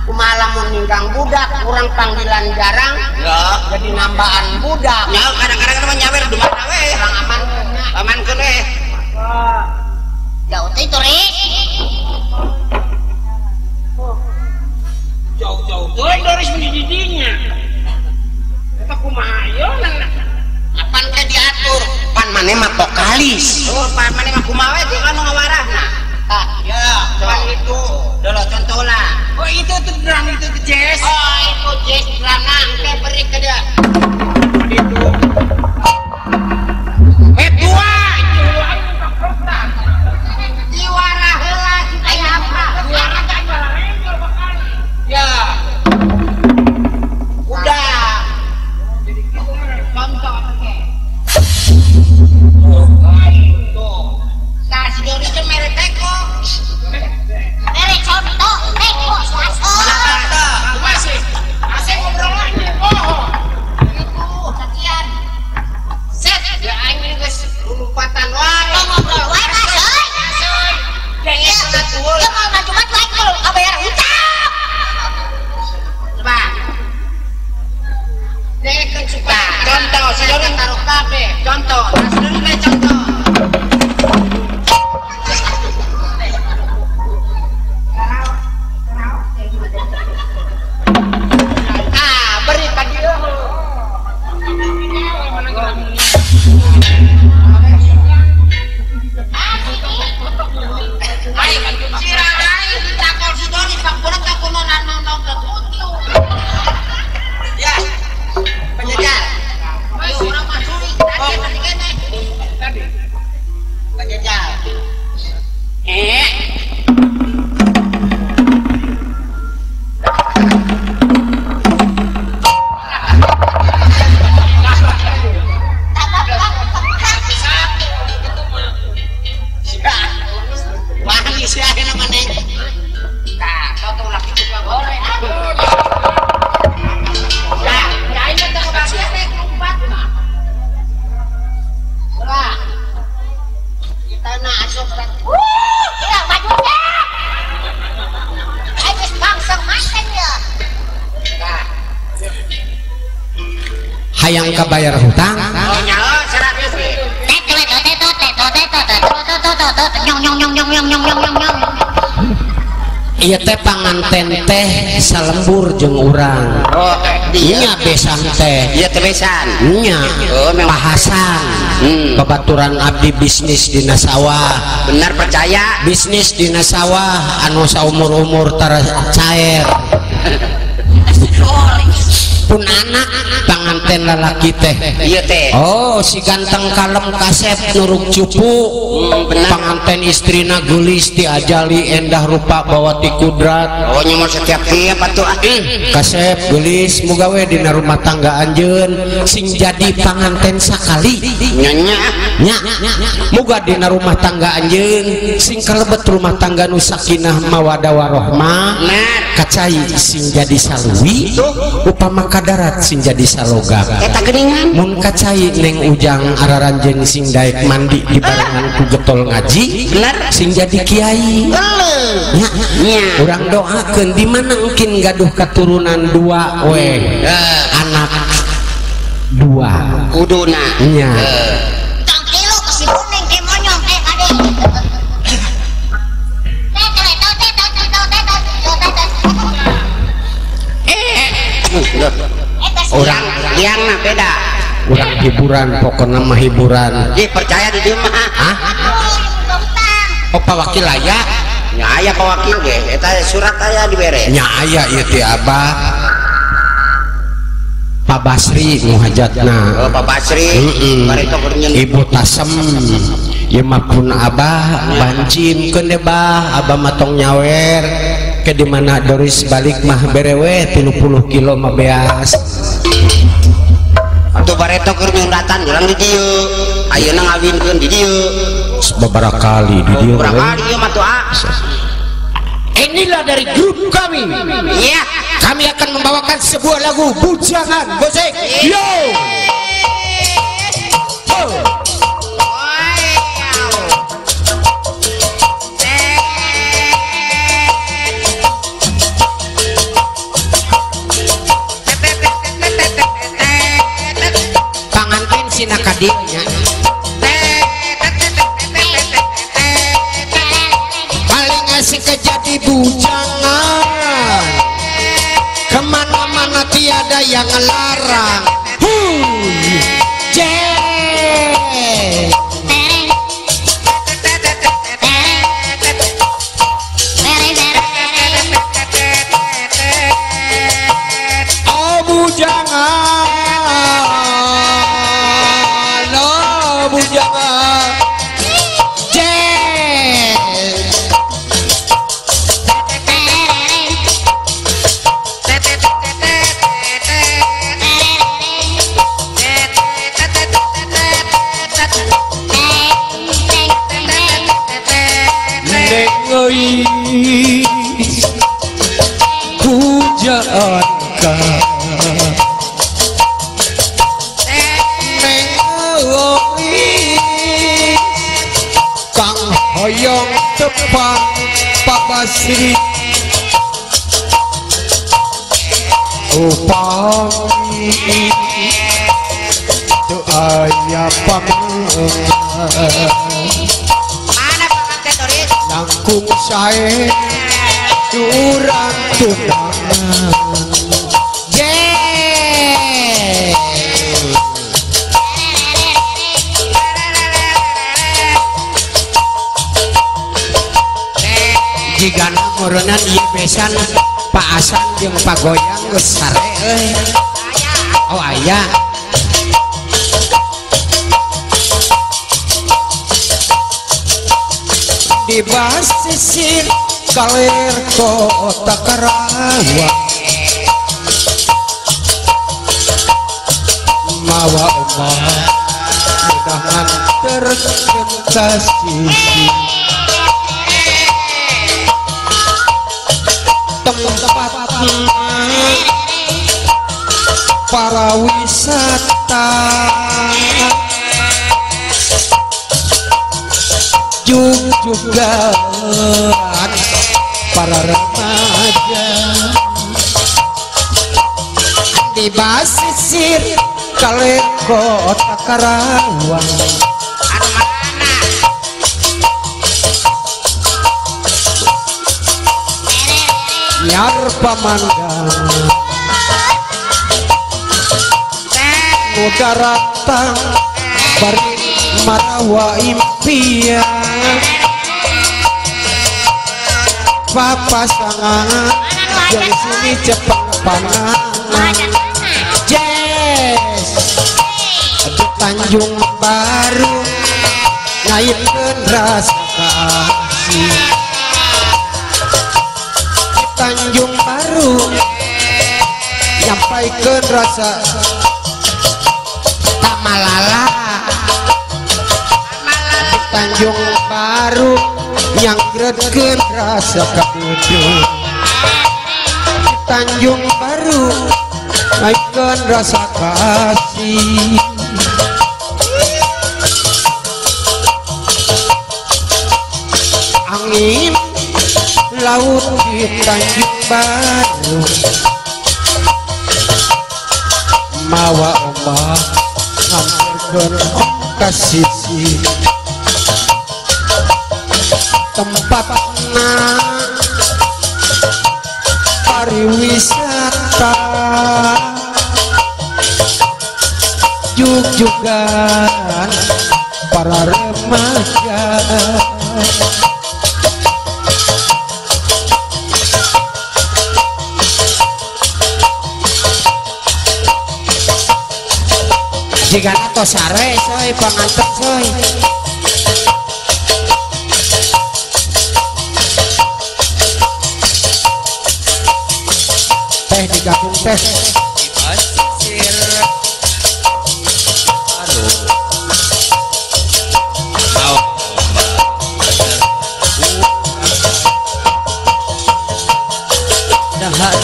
Kumaha lamun ninggang budak, urang panggilan jarang. Ya, jadi nambaan budak. Nya, kadang-kadang mah nyawer di mana we. Urang aman amankeun we. Jauh teh Tori. Jauh-jauh teuing Doris mun di dinya. Eta kumaha ieu apan teh diatur? Pan maneh mah vokalis. Oh, pan maneh mah kumaha we teh anu ngawarahna. Tah, ya, pan itu dolo contohna. Oh, itu tuh drum itu tuh jazz. Oh, itu jazz drumna engke beri ke dia. Itu. Dua itu Diwara heula supaya apa? Diwara kan balarengkol bakal. Ya. Udah. Jadi kitu contoh oke. Tuh. Nah, si Dori teh mere teko. Mere contoh teko si Aso. Masih. Asing ngobrol lagi. Oh. Itu sakian. Set ya aing geus lompatan wae. Ngobrol wae Asoy. Asoy. Denge sangat tuul. Ya mau maju-maju aing kalau kabayar hutang. Coba. Dengekeun supaya contoh si Dori taruh kabeh. Contoh, nah si Dori mere contoh. Ah, beri ka dieu. Sirarai ditakol si Dori pangpura ka kuno nanong ke kutu. Ya. Penjajal. Ayo urang mah curi tadi tadi kene. Tadi. Penjajal. Wah, si ayeuna maneh. Tah, contoh laki juga goreng. Ya, ya aing teh kebagian teh lompat mah. Lah. Kita na asup teh. Ya maju ya. Aing geus bangseng makan ya. Tah. Hayang kabayar hutang. Oh, nyaho 100 we. Teto teto teto teto teto teto teto nyong nyong nyong nyong nyong nyong nyong nyong. Ieu teh panganten teh salembur jeung urang. Oh, nya besan teh. Ieu teh besan. Nya. Oh, pahasan. Babaturan abdi bisnis dina sawah. Benar percaya. Bisnis dina sawah anu saumur-umur tara cair. Pun anak panganten lalaki teh. Ieu teh. Oh, si ganteng kalem kasep nuruk cupu. Panganten istrina geulis ti ajali endah rupa bawa ti kudrat. Oh, nyomor setiap tiap atuh ah. Kasep geulis muga we dina rumah tangga anjeun sing jadi panganten sakali. Nya nya. Nya. Muga dina rumah tangga anjeun sing kalebet rumah tangga nu sakinah mawadah warohmah. Kacai sing jadi saluwi upama kadarat sing jadi salogam. Eta geuningan. Mun kacai neng ujang araranjeun sing daek mandi dibarengan ku getol ngaji. Bener. Sing jadi kiai. Nya. Urang doakeun di mana engkin gaduh katurunan dua we. Anak dua. Kuduna. Nya. Tong tilu si kuning ke monyong ade. Orang yang mah beda. Urang hiburan pokokna mah hiburan. Ih percaya di dieu mah. Hah? Oh Pak Wakil aya? Nya aya Pak Wakil ge, eta surat aya dibere. Nya aya ieu teh Abah. Pak Basri nu hajatna. Oh Pak Basri. Bareto keur nyeun. Ibu Tasem. Ieu mah pun Abah bancin keun deh Bah, Abah mah tong nyawer. Ke di mana Doris balik mah berewe 30 kilo mah beas. Atuh bareto keur nyundatan urang di dieu. Ayeuna ngawinkeun di dieu. Beberapa kali di dieu. Beberapa kali ieu mah tuh ah. Inilah dari grup kami. Iya. Kami akan membawakan sebuah lagu bujangan. Bosek. Yo. Oh. Panganten sinakadinya. Paling asik jadi bujangan. Kemana-mana tiada yang ngelarang. Huy, oh bujangan, oh bujangan. Pujaan ka neng euy kang hoyong tepang Pak Basri upami teu aya pangeun langkung sae urang tunangan. Jigana meureunnan ieu besan Pak Asan jeung Pak Goyang geus sare euy. Oh aya. Di basisir kaler kota Karawang mawa omah mudah nganterkeun ka sisi tempat para wisata juga para remaja di basisir kaler kota Karawang. Anyar pamandang nu daratang bari marawa impian papasangan jeung sini cepeng panangan Jazz di Tanjung Baru ngaitkeun rasa kasih di Tanjung Baru nyampaikeun rasa tamalala di Tanjung Baru nyangkretkeun rasa kabuduh di Tanjung Baru naikkeun rasa kasih. Angin laut di Tanjung Baru mawa ombak nganterkeun ka sisi tempatna pariwisata jugjugan para remaja. Jika tos sare soy panganten soy. Teh digabung teh.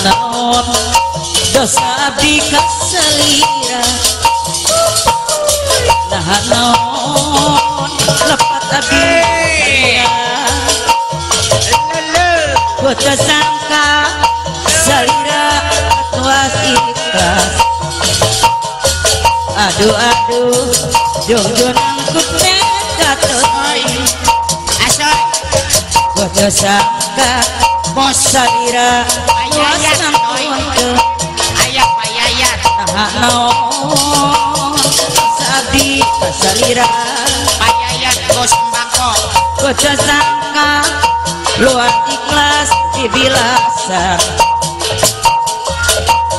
Naon dosa abdi kasalira nah naon lepat abdi ku sangka salira tuas ikhlas aduh aduh jung-jung kutne katoy asoy ku sangka bos salira ayah payayat nah naon abdi kasalira payayat go sembako ku sangka luar ikhlas dibilasan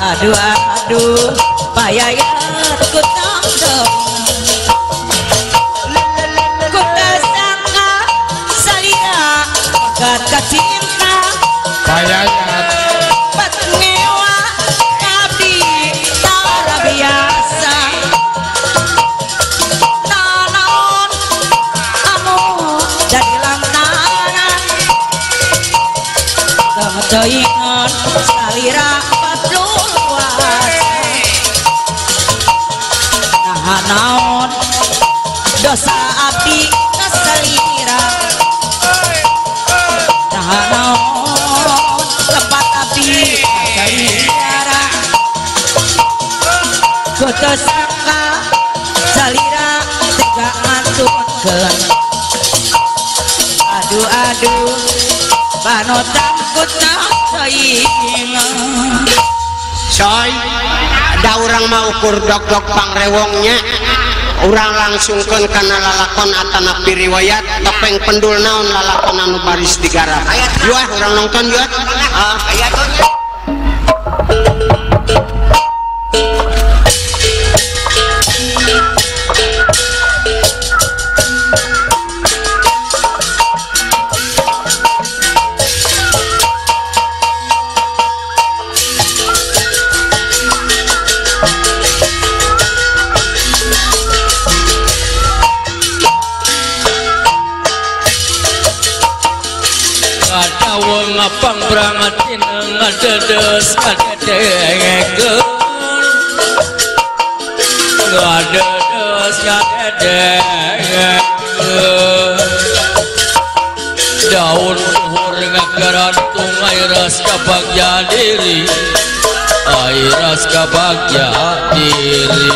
aduh aduh payayat ku tangdong ku sangka salira kata cinta payayat pat ngewa abdi tara biasa nanaon anu jadi lantaran teuingan salira patluas nah naon dosa abdi kasalira nah naon lepat abdi kasalira ku teu sangka salira tega ngantunkeun aduh aduh panotan ku soy ada orang mau ukur dok-dok pangrewongnya orang langsungkan karena lalakon atanapi riwayat topeng pendul naon lalakon anu baris digarap yuah orang nonton yuah Ngapang berangatin ngadedes ngadedengekeun ngadedes ngadedengekeun daun luhur ngagarantung airas kabagya diri airas kabagya diri.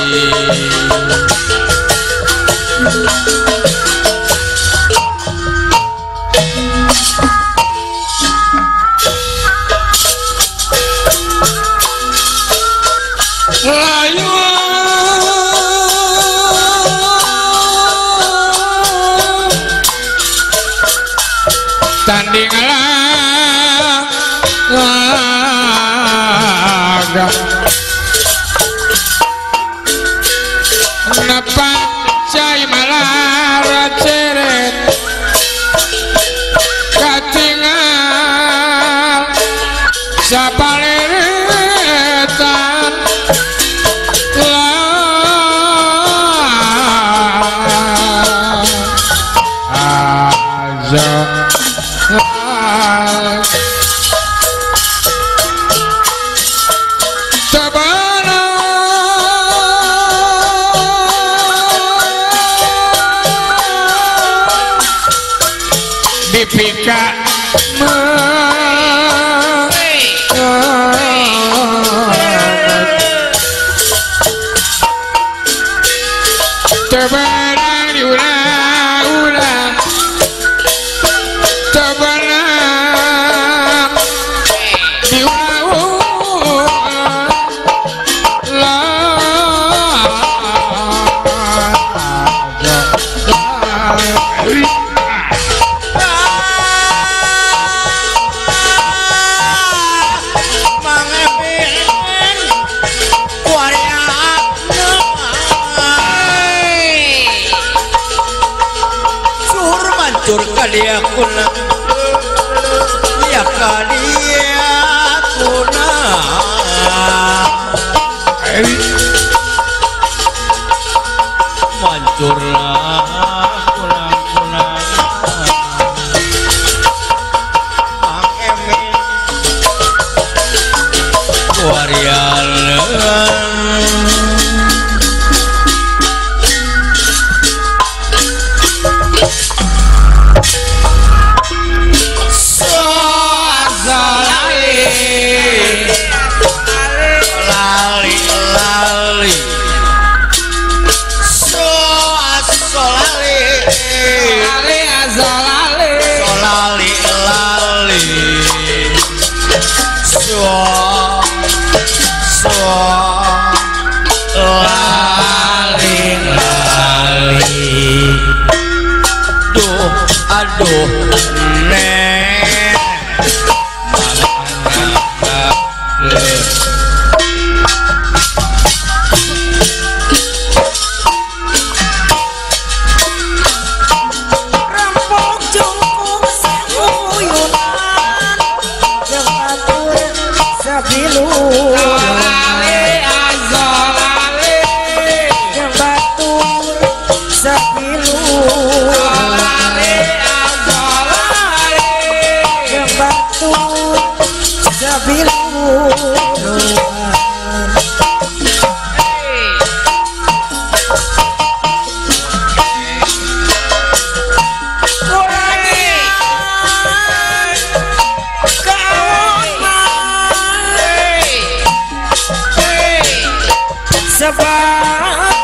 Dingala Napa cai malara ceret katingal sapaleretan dipika tebarang diulang-ulang tebarang diulang-ulang Kalia kuna, ya kalia kuna. Mancurlah kuna kuna. Mang Emin, warian. Aduh, nek rempok jungkung sauyunan jeung batur sabilu jeung batur sabilu sebab